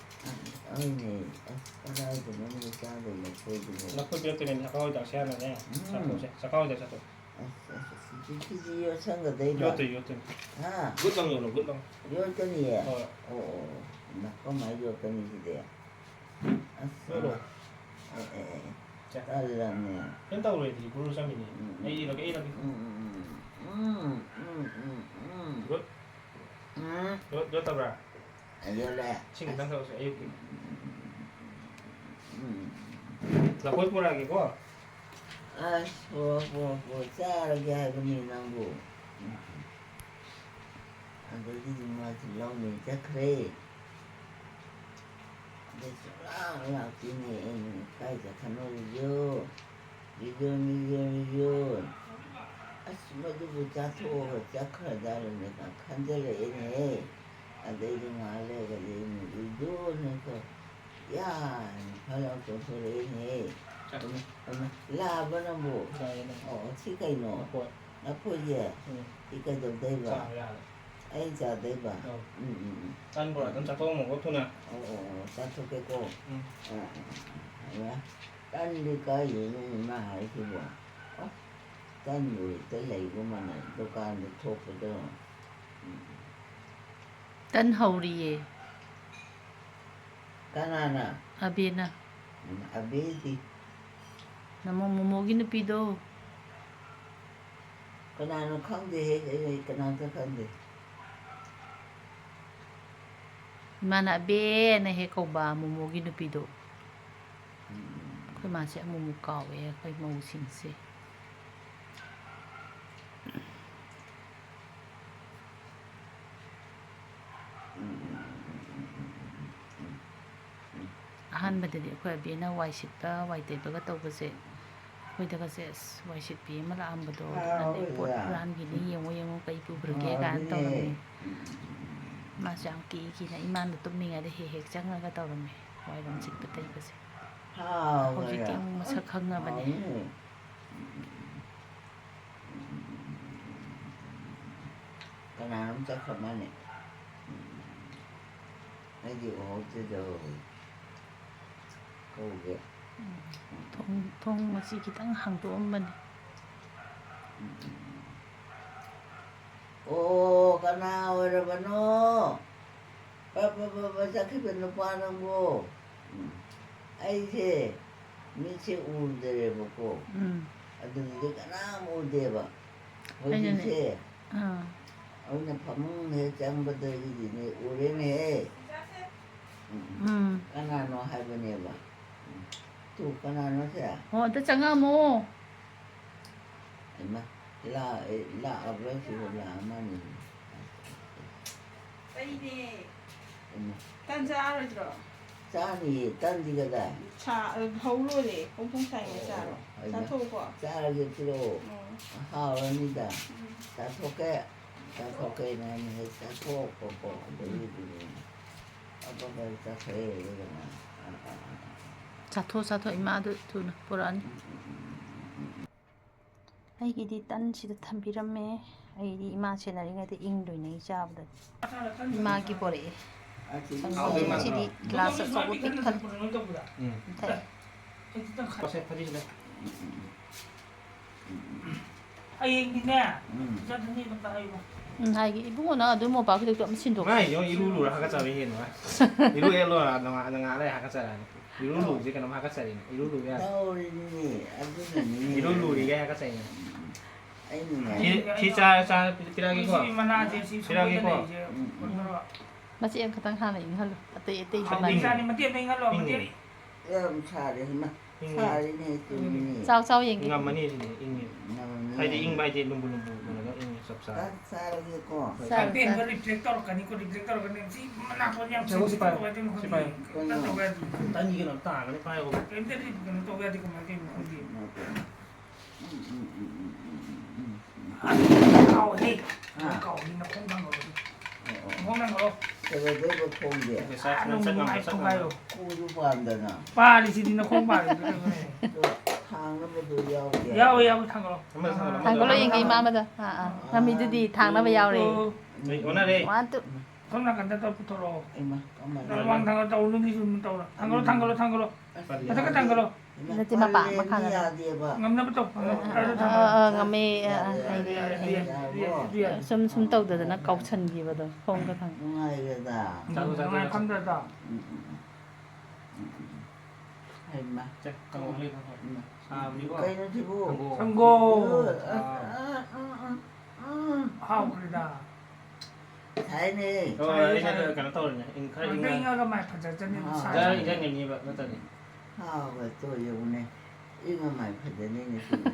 ꯑ, ꯑꯩꯅꯦ, ꯑꯁ, ꯀꯗꯥꯏꯗꯅꯣꯅꯦ ꯆꯥꯗꯣꯏ ꯂꯐꯣꯏꯗꯨꯕꯣ? ꯂꯐꯣꯏ ꯄꯤꯔꯛꯇꯣꯏꯅꯦ, ꯆꯥꯛꯀꯧꯋꯥꯏꯗ ꯁꯦ ꯍꯥꯏꯔꯝꯃꯅꯦ꯫ ꯎꯝ꯫ ꯆꯥꯊꯣꯛꯁꯦ, ꯆꯥꯛꯀꯧꯋꯥꯏꯗ ꯆꯥꯊꯣꯛ꯫ ꯑꯁ, ꯑꯁ, ꯑꯁ, ꯁꯤꯗꯤ ꯌꯣꯠꯁꯟꯒꯗꯣꯏꯕ? ꯌꯣꯠꯇꯣꯏ, ꯌꯣꯠꯇꯣꯏ꯫ ꯍꯥ? ꯒꯨꯠ ꯂꯥꯎ ꯌꯣꯠꯂꯣ, ꯒꯨꯠ ꯂꯥꯎ꯫ ꯌꯣꯠꯀꯅꯤꯌꯦ? ꯍꯣꯏ꯫ ꯑꯣ, ꯑꯣ, ꯑꯣ꯫ ꯏꯃꯥ, ꯀꯃꯥꯏ ꯌꯣꯠꯀꯅꯤ ꯁꯤꯗꯤ? ꯑꯁ, ꯌꯣꯠꯂꯣ꯫ ꯑꯦ, ꯑꯦ, ꯑꯦ, ꯑꯦ꯫ ꯁꯦ꯫ ꯇꯜꯂꯝꯅꯦ꯫ ꯀꯩꯝ ꯇꯧꯔꯣꯏ, ꯑꯗꯨꯗꯤ ꯒꯨꯔꯨ ꯆꯪꯉꯤꯅꯦ꯫ ꯎꯝ, ꯎꯝ꯫ ꯑꯩ ꯏꯔꯒꯦ, ꯑꯩ ꯏꯔꯒꯦ꯫ ꯎꯝ, ꯎꯝ, ꯎꯝ, ꯎꯝ꯫ ꯎꯝ, ꯎꯝ, ꯎꯝ, ꯎꯝ꯫ ꯒꯨꯠ꯫ ꯎꯝ꯫ ꯌꯣꯠ-, ꯌꯣꯠꯇꯕ꯭ꯔꯥ? ꯌꯣꯠꯂꯦ꯫ ꯏꯁꯤꯡ ꯈꯤꯇꯪ ꯊꯛꯑꯣꯁꯦ, ꯑꯌꯨꯛꯀꯤ꯫ ꯎꯝ꯫ ꯂꯐꯣꯏ ꯄꯨꯔꯛꯑꯒꯦꯀꯣ꯫ ꯑꯁ, ꯄꯨꯔꯛꯑꯣ, ꯄꯨꯔꯛꯑꯣ, ꯄꯨꯔꯛꯑꯣ, ꯆꯥꯔꯒꯦ ꯍꯥꯏꯕꯅꯤ ꯅꯪꯕꯨ꯫ ꯎꯝ꯫ ꯑꯗꯒꯤꯗꯤ ꯃꯥꯁꯨ ꯂꯧꯅꯦ ꯆꯠꯈ꯭ꯔꯦ꯫ ꯑꯗꯩ ꯁꯨꯡꯂꯥꯛ ꯂꯥꯛꯇꯦꯅꯦ꯫ ꯑꯩꯅ ꯀꯥꯏ ꯆꯠꯈ꯭ꯔꯅꯣ ꯔꯤꯖꯨ? ꯔꯤꯖꯨ, ꯔꯤꯖꯨ, ꯔꯤꯖꯨ꯫ ꯑꯁ, ꯃꯗꯨꯕꯨ ꯆꯥꯊꯣꯛꯑꯒ ꯆꯠꯈ꯭ꯔꯖꯥꯠꯂꯅꯦ ꯈꯟꯖꯜꯂꯛꯑꯦꯅꯦꯍꯦ꯫ ꯑꯗꯩꯗꯤ ꯉꯥꯏꯍꯥꯛ ꯂꯩꯔꯒꯗꯤ ꯑꯩꯅ ꯔꯤꯖꯨꯅ ꯌꯥꯅ ꯐꯠ ꯂꯥꯎ ꯆꯣꯡꯊꯣꯔꯛꯑꯦꯅꯦꯍꯦ꯫ ꯆꯠꯈ꯭ꯔꯦ꯫ ꯑꯃ, ꯑꯃ, ꯂꯥꯛꯑꯕ ꯅꯪꯕꯨ? ꯂꯥꯛꯑꯦ, ꯂꯥꯛꯑꯦ꯫ ꯑꯣ, ꯁꯤ ꯀꯩꯅꯣ? ꯂꯐꯣꯏ꯫ ꯂꯐꯣꯏꯁꯦ? ꯎꯝ꯫ ꯁꯤ ꯀꯩꯗꯧꯗꯣꯏꯕ? ꯆꯥꯕ ꯌꯥꯔꯦ꯫ ꯑꯩ ꯆꯥꯗꯣꯏꯕ? ꯑꯧ꯫ ꯎꯝ, ꯎꯝ, ꯎꯝ꯫ ꯇꯟ ꯕꯣꯔꯥ ꯑꯗꯨꯝ ꯆꯥꯊꯣꯛꯑꯝꯃꯣꯀꯣ ꯊꯨꯅ꯫ ꯑꯣ, ꯑꯣ, ꯑꯣ, ꯆꯥꯊꯣꯛꯀꯦꯀꯣ꯫ ꯎꯝ꯫ ꯑꯥ, ꯑꯥ, ꯑꯥ, ꯑꯥ, ꯍꯩꯃꯥ, ꯇꯟꯗꯤ ꯀꯥꯏꯗꯩꯅꯣ ꯏꯃꯥ ꯍꯥꯏꯁꯤꯕꯣ? ꯑꯣ, ꯇꯟꯕꯨ ꯍꯦꯛꯇ ꯂꯩꯕ ꯃꯥꯟꯅ ꯗꯨꯀꯥꯟꯗ ꯊꯣꯛꯄꯗꯣ꯫ ꯎꯝ꯫ ꯇꯟ ꯍꯧꯔꯤꯌꯦ꯫ ꯀꯅꯥꯅ? ꯑꯕꯦꯅ꯫ ꯎꯝ, ꯑꯕꯦꯗꯤ꯫ ꯅꯃꯧ ꯃꯣꯃꯣꯒꯤ ꯅꯨꯄꯤꯗꯣ꯫ ꯀꯅꯥꯅꯣ ꯈꯪꯗꯦꯍꯦ, ꯑꯩ ꯀꯅꯥꯝꯇ ꯈꯪꯗꯦ꯫ ꯏꯃꯥꯅ ꯑꯕꯦꯅ ꯍꯦꯛ ꯀꯧꯕ ꯃꯣꯃꯣꯒꯤ ꯅꯨꯄꯤꯗꯣ꯫ ꯎꯝ꯫ ꯑꯩꯈꯣꯏ ꯃꯥꯁꯦ ꯑꯃꯨꯛ ꯑꯃꯨꯛ ꯀꯥꯎꯋꯦ ꯑꯩꯈꯣꯏ ꯃꯧꯁꯤꯡꯁꯦ꯫ ꯎꯝ, ꯎꯝ, ꯎꯝ꯫ ꯑꯍꯥꯟꯕꯗꯗꯤ ꯑꯩꯈꯣꯏ ꯑꯕꯦꯅ ꯋꯥꯏ ꯁꯤꯠꯄ, ꯋꯥꯏ ꯇꯩꯕꯒ ꯇꯧꯕꯁꯦ, ꯑꯩꯈꯣꯏꯗꯒꯁꯦ, "ꯑꯁ, ꯋꯥꯏ ꯁꯤꯠꯄꯤ ꯑꯃ ꯂꯥꯛꯑꯝꯕꯗꯣ, ꯑꯗꯨꯅꯅꯦ ꯄꯣꯠ ꯍꯥꯎꯕ꯭ꯔꯥ? ꯍꯨꯔꯥꯟꯈꯤꯅꯤ, ꯌꯦꯡꯉꯣ, ꯌꯦꯡꯉꯣ, ꯀꯩ ꯄꯨꯈ꯭ꯔꯒꯦ?" ꯀꯥꯏꯅ ꯍꯥꯎꯕꯅꯦ꯫ ꯇꯧꯔꯝꯃꯤ꯫ ꯃꯥꯁꯨ ꯌꯥꯝ ꯀꯤ ꯀꯤꯅ ꯏꯃꯥꯅ ꯇꯨꯝꯃꯤꯉꯩꯗ ꯍꯦꯛ ꯍꯦꯛ ꯆꯪꯉꯒ ꯇꯧꯔꯝꯃꯤ, ꯋꯥꯏꯔꯝ ꯁꯤꯠꯄ ꯇꯩꯕꯁꯦ꯫ ꯍꯥꯎꯕ꯭ꯔꯥ? ꯍꯧꯖꯤꯛꯇꯤ ꯑꯃꯨꯛ ꯃꯁꯛ ꯈꯪꯉꯕꯅꯦ꯫ ꯍꯥꯎꯕꯅꯦ꯫ ꯀꯅꯥꯅꯣꯝ ꯆꯠꯈ꯭ꯔ ꯃꯥꯅꯦ꯫ ꯑꯩꯗꯤ ꯎꯍꯧꯗꯦꯗꯣ꯫ ꯀꯧꯒꯦ꯫ ꯎꯝ꯫ ꯊꯣꯡ, ꯊꯣꯡ ꯃꯁꯤ ꯈꯤꯇꯪ ꯍꯥꯡꯗꯣꯛꯑꯝꯕꯅꯤ꯫ ꯑꯣ, ꯀꯅꯥ ꯑꯣꯏꯔꯕꯅꯣ? ꯄ, ꯄ, ꯄ, ꯄ ꯆꯠꯈꯤꯕ ꯅꯨꯄꯥ ꯅꯪꯕꯣ? ꯎꯝ꯫ ꯑꯩꯁꯦ ꯃꯤꯠꯁꯦ ꯎꯗꯔꯦꯕꯀꯣ꯫ ꯎꯝ꯫ ꯑꯗꯨꯗꯤ ꯀꯅꯥꯝ ꯎꯗꯦꯕ꯫ ꯑꯩꯅꯅꯦ꯫ ꯍꯧꯖꯤꯛꯁꯦ ꯑꯥ꯫ ꯑꯩꯅ ꯐꯃꯨꯡ ꯍꯦꯛ ꯆꯪꯕꯗꯒꯤꯗꯤꯅꯦ ꯎꯔꯦꯅꯦꯍꯦ꯫ ꯎꯝ꯫ ꯎꯝ꯫ ꯀꯅꯥꯅꯣ ꯍꯥꯏꯕꯅꯦꯕ꯫ ꯎꯝ꯫ ꯇꯨ ꯀꯅꯥꯅꯣꯁꯦ? ꯑꯣ, ꯑꯝꯇ ꯆꯪꯉꯛꯑꯝꯃꯣ꯫ ꯍꯩꯃꯥ, ꯂꯥꯛꯑꯦ, ꯂꯥꯛꯑꯕ꯭ꯔꯥ ꯁꯤꯕꯨ? ꯂꯥꯛꯑ ꯃꯥꯜꯂꯦ꯫ ꯑꯩꯅꯦ꯫ ꯍꯩꯃꯥ꯫ ꯇꯟ ꯆꯥꯔꯣꯏꯗ꯭ꯔꯣ? ꯆꯥꯅꯤꯌꯦ, ꯇꯟꯗꯤ ꯀꯗꯥꯏ? ꯁꯥ-, ꯍꯧ ꯂꯣꯏꯔꯦ꯫ ꯄꯨꯡ ꯄꯨꯡ ꯁꯥꯏꯉꯩ ꯆꯥꯔꯣ꯫ ꯑꯣ, ꯍꯩꯃꯥ꯫ ꯆꯥꯊꯣꯛꯎꯀꯣ꯫ ꯆꯥꯔꯒꯦ, ꯄꯤꯔꯛꯑꯣ꯫ ꯎꯝ꯫ ꯍꯥꯎꯔꯅꯤꯗ꯫ ꯎꯝ꯫ ꯆꯥꯊꯣꯛꯀꯦ꯫ ꯆꯥꯊꯣꯛꯀꯦꯅ ꯍꯥꯏꯅ ꯍꯦꯛ ꯆꯥꯊꯣꯛꯄꯀꯣ꯫ ꯑꯗꯒꯤꯗꯤꯅꯦ꯫ ꯑꯇꯣꯞꯄ ꯆꯥꯊꯣꯛꯑꯦ, ꯑꯗꯨꯒꯅꯦ꯫ ꯑꯥ, ꯑꯥ, ꯑꯥ, ꯑꯥ꯫ ꯆꯥꯊꯣꯛ, ꯆꯥꯊꯣꯛ, ꯏꯃꯥ ꯑꯗꯨ ꯊꯨꯅ ꯄꯨꯔꯛꯑꯅꯤ꯫ ꯎꯝ, ꯎꯝ, ꯎꯝ, ꯎꯝ, ꯎꯝ꯫ ꯑꯩꯒꯤꯗꯤ ꯇꯟꯁꯤꯗ ꯊꯝꯕꯤꯔꯝꯃꯦ꯫ ꯑꯩꯗꯤ ꯏꯃꯥ ꯁꯦꯟꯅꯔꯤꯉꯩꯗ ꯏꯪꯗꯣꯏꯅꯦ ꯑꯩ ꯆꯥꯕꯗꯗꯤ꯫ ꯏꯃꯥꯒꯤ ꯄꯣꯔꯛꯑꯦ꯫ ꯑꯁꯤ ꯁꯪꯒꯣꯝ ꯁꯤꯗꯤ ꯒ꯭ꯂꯥꯁ ꯑꯆꯧꯕ ꯄꯤꯛ ꯊꯜꯂꯦ꯫ ꯎꯝ꯫ ꯊꯛꯑꯦ꯫ ꯄꯣꯠꯁꯦ ꯐꯗꯤꯁꯤꯗ꯫ ꯍꯌꯦꯡꯗꯤꯅꯦ ꯎꯝ꯫ ꯆꯠꯂꯅꯤ ꯑꯗꯨꯝ ꯍꯥꯏꯌꯨ꯫ ꯎꯝ, ꯍꯥꯏꯒꯦ꯫ "ꯏꯕꯨꯡꯉꯣ, ꯅꯪ ꯑꯗꯨ ꯃꯣꯝꯄꯥꯛ ꯐꯤꯗꯛꯇꯣ ꯑꯝ ꯁꯤꯟꯗꯣꯛ"꯫ ꯃꯥꯏꯁꯦ ꯌꯦꯡꯉꯣ, ꯏꯔꯨ ꯂꯨꯔ ꯍꯥꯀꯠꯆꯕ ꯍꯦꯟꯅ ꯃꯥ꯫ ꯏꯔꯨ ꯍꯦꯛ ꯂꯨꯔ ꯅꯣꯡꯉꯥ-, ꯅꯣꯡꯉꯥꯜꯂ ꯍꯥꯀꯠꯆꯔꯛꯑꯅꯤ꯫ ꯏꯔꯨ ꯂꯨꯕꯁꯦ ꯀꯩꯅꯣꯝ ꯍꯥꯀꯠꯆꯔꯦꯅꯦ꯫ ꯏꯔꯨ ꯂꯨꯕ ꯌꯥꯗꯦ꯫ ꯇꯧꯔꯤꯅꯤꯅꯦ, ꯑꯗꯨꯅꯅꯤꯅꯦ꯫ ꯏꯔꯨ ꯂꯨꯔꯤꯒꯩ ꯍꯥꯀꯠꯆꯩꯅꯦ꯫ ꯑꯩꯅꯅꯦ꯫ ꯁꯤ, ꯁꯤ ꯆꯥ, ꯆꯥ ꯄꯤꯔꯛꯑꯒꯦꯀꯣ꯫ ꯁꯤ ꯃꯅꯥꯁꯦ, ꯁꯤ ꯄꯤꯔꯛꯑꯒꯦꯀꯣ꯫ ꯁꯪꯒꯣꯏꯗ ꯂꯩꯁꯦ, ꯎꯝ, ꯎꯝ꯫ ꯀꯩꯅꯣ ꯇꯧꯔꯣ꯫ ꯃꯆꯦꯠ ꯑꯃꯈꯛꯇꯪ ꯍꯥꯟꯅ ꯏꯪꯍꯜꯂꯨ꯫ ꯑꯇꯩ, ꯑꯇꯩ ꯍꯥꯎꯅꯤ꯫ ꯀꯃꯥꯏꯅ? ꯆꯥꯅꯤ, ꯃꯇꯦꯛ ꯑꯃ ꯏꯪꯍꯜꯂꯣ, ꯏꯪꯉꯦ꯫ ꯃꯇꯦꯛ꯫ ꯌꯥꯝ ꯁꯥꯔꯦ, ꯍꯩꯃꯥ꯫ ꯏꯪꯉꯦ꯫ ꯁꯥꯔꯦꯅꯦ, ꯆꯨꯝꯃꯤꯅꯦ꯫ ꯆꯥꯎ, ꯆꯥꯎ ꯌꯦꯡꯒꯦ꯫ ꯉꯝꯃꯅꯤ ꯁꯤꯗꯤ, ꯏꯪꯉꯦ꯫ ꯉꯝꯃꯅꯤ꯫ ꯍꯥꯏꯗꯤ ꯏꯪꯕ ꯍꯥꯏꯗꯤ ꯂꯨꯝꯕꯨ ꯂꯨꯝꯕꯨ ꯇꯧꯔꯒ ꯏꯪꯉꯦ, ꯆꯞ ꯆꯥꯔꯦ꯫ ꯆꯥꯛ ꯆꯥꯔꯒꯦꯀꯣ꯫ ꯍꯣꯏ꯫ ꯆꯥꯔꯣ, ꯑꯄꯦꯟꯕ ꯆꯥꯔꯣ꯫ Reflect ꯇꯧꯔꯛꯀꯅꯤꯀꯣ, reflect ꯇꯧꯔꯛꯀꯅꯤ꯫ ꯁꯤ ꯃꯅꯥ ꯀꯣꯟ ꯌꯥꯝ ꯁꯦ, ꯁꯤ sensitive ꯄꯥꯏꯌꯣ꯫ ꯑꯣꯏꯗꯣꯏꯅꯣ ꯁꯤ ꯈꯪꯗꯦ꯫ ꯄꯥꯏꯌꯣ꯫ ꯀꯩꯅꯣ ꯇꯧꯕ ꯌꯥꯗꯦ꯫ ꯇꯟꯒꯤ ꯀꯩꯅꯣ ꯇꯥꯒꯅꯤ, ꯄꯥꯏꯌꯣ꯫ ꯀꯩꯝꯇꯗꯤ ꯀꯩꯅꯣ ꯇꯧꯕ ꯌꯥꯗꯦ, ꯀꯃꯥꯏꯅ ꯇꯧꯔꯤꯅꯣ ꯈꯪꯗꯦ꯫ ꯎꯝ, ꯎꯝ, ꯎꯝ꯫ ꯑꯁ, ꯀꯥꯎꯋꯦꯍꯦ꯫ ꯍꯥ? ꯀꯥꯎꯋꯦ, ꯅꯈꯣꯡ ꯊꯥꯡꯒꯠꯂꯣ꯫ ꯑꯣ, ꯑꯣ꯫ ꯅꯈꯣꯡ ꯊꯥꯡꯒꯠꯂꯣ꯫ ꯀꯩꯗꯧꯗꯣꯏꯕ ꯈꯣꯡꯗꯤ? ꯑꯦꯛꯁꯔꯁꯥꯏꯁ ꯑꯥ, ꯅꯪ ꯆꯠ ꯅꯣꯡꯃ ꯉꯝꯕ, ꯆꯠ ꯉꯝꯕ꯫ ꯊꯨꯒꯥꯏꯔꯣ꯫ ꯈꯣꯡꯁꯨ ꯄꯥꯟꯗꯅ꯫ ꯄꯥꯜꯂꯤꯁꯤꯗꯤ ꯅꯈꯣꯡ ꯄꯥꯜꯂꯤꯗꯨꯅ꯫ ꯑꯗꯣ ꯊꯥꯡꯅꯕꯗꯣ ꯌꯥꯎꯗꯦ꯫ ꯌꯥꯎꯋꯦ, ꯌꯥꯎꯋꯦ, ꯊꯥꯡꯒꯠꯂꯣ꯫ ꯑꯃꯗ ꯊꯥꯡꯒꯠꯂꯣ, ꯑꯃꯗ ꯊꯥꯡꯒꯠꯂꯣ, ꯊꯥꯡꯒꯠꯂꯣ꯫ ꯌꯦꯡꯒꯦ, ꯏꯃꯥ ꯑꯃꯗ꯫ ꯑꯥ, ꯑꯥ꯫ ꯉꯝꯃꯤꯗꯨꯗꯤ ꯊꯥꯡꯅꯕ ꯌꯥꯎꯔꯦ꯫ ꯑꯣ꯫ ꯑꯩ ꯑꯣꯟꯅꯔꯦ꯫ One, two꯫ ꯁꯣꯝ ꯅꯥꯀꯟꯗ ꯇꯧ ꯄꯨꯊꯣꯔꯛꯑꯣ꯫ ꯏꯃꯥ, ꯀꯃꯥꯏꯅ? ꯅꯪ ꯃꯃꯥꯡ ꯊꯥꯡꯒꯠꯂꯣ, ꯇꯧꯔꯣ, ꯅꯪꯒꯤꯁꯨ ꯑꯗꯨꯝ ꯇꯧꯔꯣ꯫ ꯊꯥꯡꯒꯠꯂꯣ, ꯎꯝ꯫ ꯊꯥꯡꯒꯠꯂꯣ, ꯊꯥꯡꯒꯠꯂꯣ꯫ ꯄꯜꯂꯦ꯫ ꯃꯊꯛꯇ ꯊꯥꯡꯒꯠꯂꯣ꯫ ꯏꯃꯥ, ꯅꯠꯇꯦ, ꯃꯄꯥ, ꯄꯜꯂꯦ, ꯃꯈꯥꯗ꯫ ꯌꯥꯗꯦꯕ꯫ ꯉꯝꯅꯕ ꯇꯧ, ꯉꯝꯅꯕ꯫ ꯑꯥ, ꯑꯥ, ꯑꯥ, ꯑꯥ, ꯉꯝꯃꯦ, ꯑꯥ, ꯑꯥ, ꯌꯥꯔꯦ, ꯍꯩꯔꯦ, ꯌꯥꯔꯦ, ꯍꯩꯔꯦ꯫ ꯌꯥꯔꯦ, ꯌꯥꯔꯦ꯫ ꯁꯨꯝ, ꯁꯨꯝ ꯇꯧꯗꯗꯅ ꯀꯥꯎꯁꯟꯈꯤꯕꯗꯣ, ꯈꯣꯡꯗ ꯊꯥꯡ-꯫ ꯅꯨꯡꯉꯥꯏꯔꯦꯗ꯫ ꯆꯥꯔꯣ, ꯆꯥꯔꯣ, ꯅꯨꯡꯉꯥꯏ ꯆꯥꯔꯣ꯫ ꯐꯝꯗ꯭ꯔꯗꯣ? ꯎꯝ, ꯎꯝ, ꯎꯝ꯫ ꯎꯝ, ꯎꯝ, ꯎꯝ꯫ ꯍꯩꯃꯥ꯫ ꯆꯦ, ꯀꯥꯡꯉꯧ ꯂꯩ, ꯀꯥꯡꯉꯧ꯫ ꯎꯝ꯫ ꯁꯥꯕꯅꯤꯀꯣ꯫ ꯀꯩꯅꯣ ꯁꯤꯕꯨ? ꯁꯪꯒꯣꯝ꯫ ꯁꯪꯒꯣꯝ꯫ ꯑꯁ, ꯑꯥ꯫ ꯑꯥ, ꯑꯥ, ꯑꯥ, ꯑꯥ꯫ ꯍꯥꯎꯈ꯭ꯔꯦꯗ꯫ ꯁꯥꯏꯅꯦ꯫ ꯑꯣ, ꯁꯥꯏꯌꯦ, ꯑꯩꯅ ꯁꯥꯏꯌꯦ꯫ ꯀꯩꯅꯣ ꯇꯧꯔꯤꯅꯦ, ꯏꯪ-, ꯈꯔ ꯉꯥꯛꯇꯪ ꯏꯪꯉ-, ꯏꯪꯉꯒ ꯃꯥꯏ ꯐꯖꯖꯅꯤ, ꯑꯥ꯫ ꯁꯥꯏ꯫ ꯏꯪꯖ-, ꯏꯪꯖꯟꯒꯅꯤꯕ ꯅꯠꯇ꯭ꯔꯗꯤ꯫ ꯍꯥꯎꯕ ꯇꯣ ꯌꯦꯡꯉꯨꯅꯦ꯫ ꯏꯪꯉ ꯃꯥꯏ ꯐꯖꯅꯤ ꯉꯁꯤꯗꯤ꯫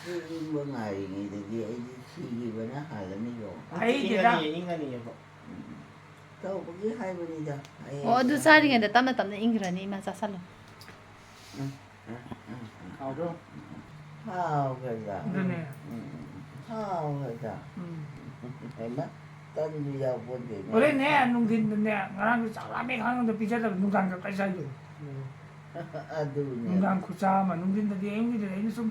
ꯁꯤ ꯏꯪꯕ ꯉꯥꯏꯔꯤꯉꯩꯗꯗꯤ ꯑꯩꯗꯤ ꯁꯤꯈꯤꯕꯅ ꯍꯥꯜꯂꯅꯤꯀꯣ꯫ ꯐꯩꯗꯦꯗ꯫ ꯏꯪꯉꯅꯤꯌꯦ, ꯏꯪꯉꯅꯤꯌꯦꯀꯣ꯫ ꯎꯝ꯫ ꯇꯧꯕꯒꯤ ꯍꯥꯏꯕꯅꯤꯗ꯫ ꯍꯌꯦꯡ ꯑꯣ, ꯑꯗꯨ ꯆꯥꯔꯤꯉꯩꯗ ꯇꯞꯅ ꯇꯞꯅ ꯏꯪꯈ꯭ꯔꯅꯤ, ꯏꯃꯥ, ꯆꯥꯁꯜꯂꯣ꯫ ꯎꯝ, ꯎꯝ, ꯎꯝ, ꯎꯝ꯫ ꯍꯥꯎꯕ꯭ꯔꯣ? ꯍꯥꯎꯈ꯭ꯔꯗ꯫ ꯑꯗꯨꯅꯦ꯫ ꯎꯝ, ꯎꯝ, ꯎꯝ꯫ ꯍꯥꯎꯈ꯭ꯔꯗ꯫ ꯎꯝ꯫ ꯍꯩꯃꯥ, ꯇꯟꯁꯨ ꯌꯥꯎꯄꯣꯟꯇꯦꯅꯦ꯫ ꯍꯣꯔꯦꯟꯅꯦ, ꯅꯨꯡꯊꯤꯟꯗꯅꯦ, ꯉꯔꯥꯡꯁꯨ ꯆꯥꯛ ꯂꯥꯝꯃꯦ ꯈꯪꯉꯒ ꯄꯤꯖꯗꯕ, ꯅꯨꯡꯗꯥꯡꯗ ꯀꯥꯏ ꯆꯥꯏꯗꯣꯏꯅꯣ? ꯑꯗꯨꯅꯦ꯫ ꯅꯨꯡꯗꯥꯡ ꯈꯨꯆꯥ ꯑꯃ, ꯅꯨꯡꯊꯤꯟꯗꯗꯤ ꯑꯌꯨꯛꯀꯤꯗꯗꯤ ꯑꯩꯅ ꯁꯨꯝ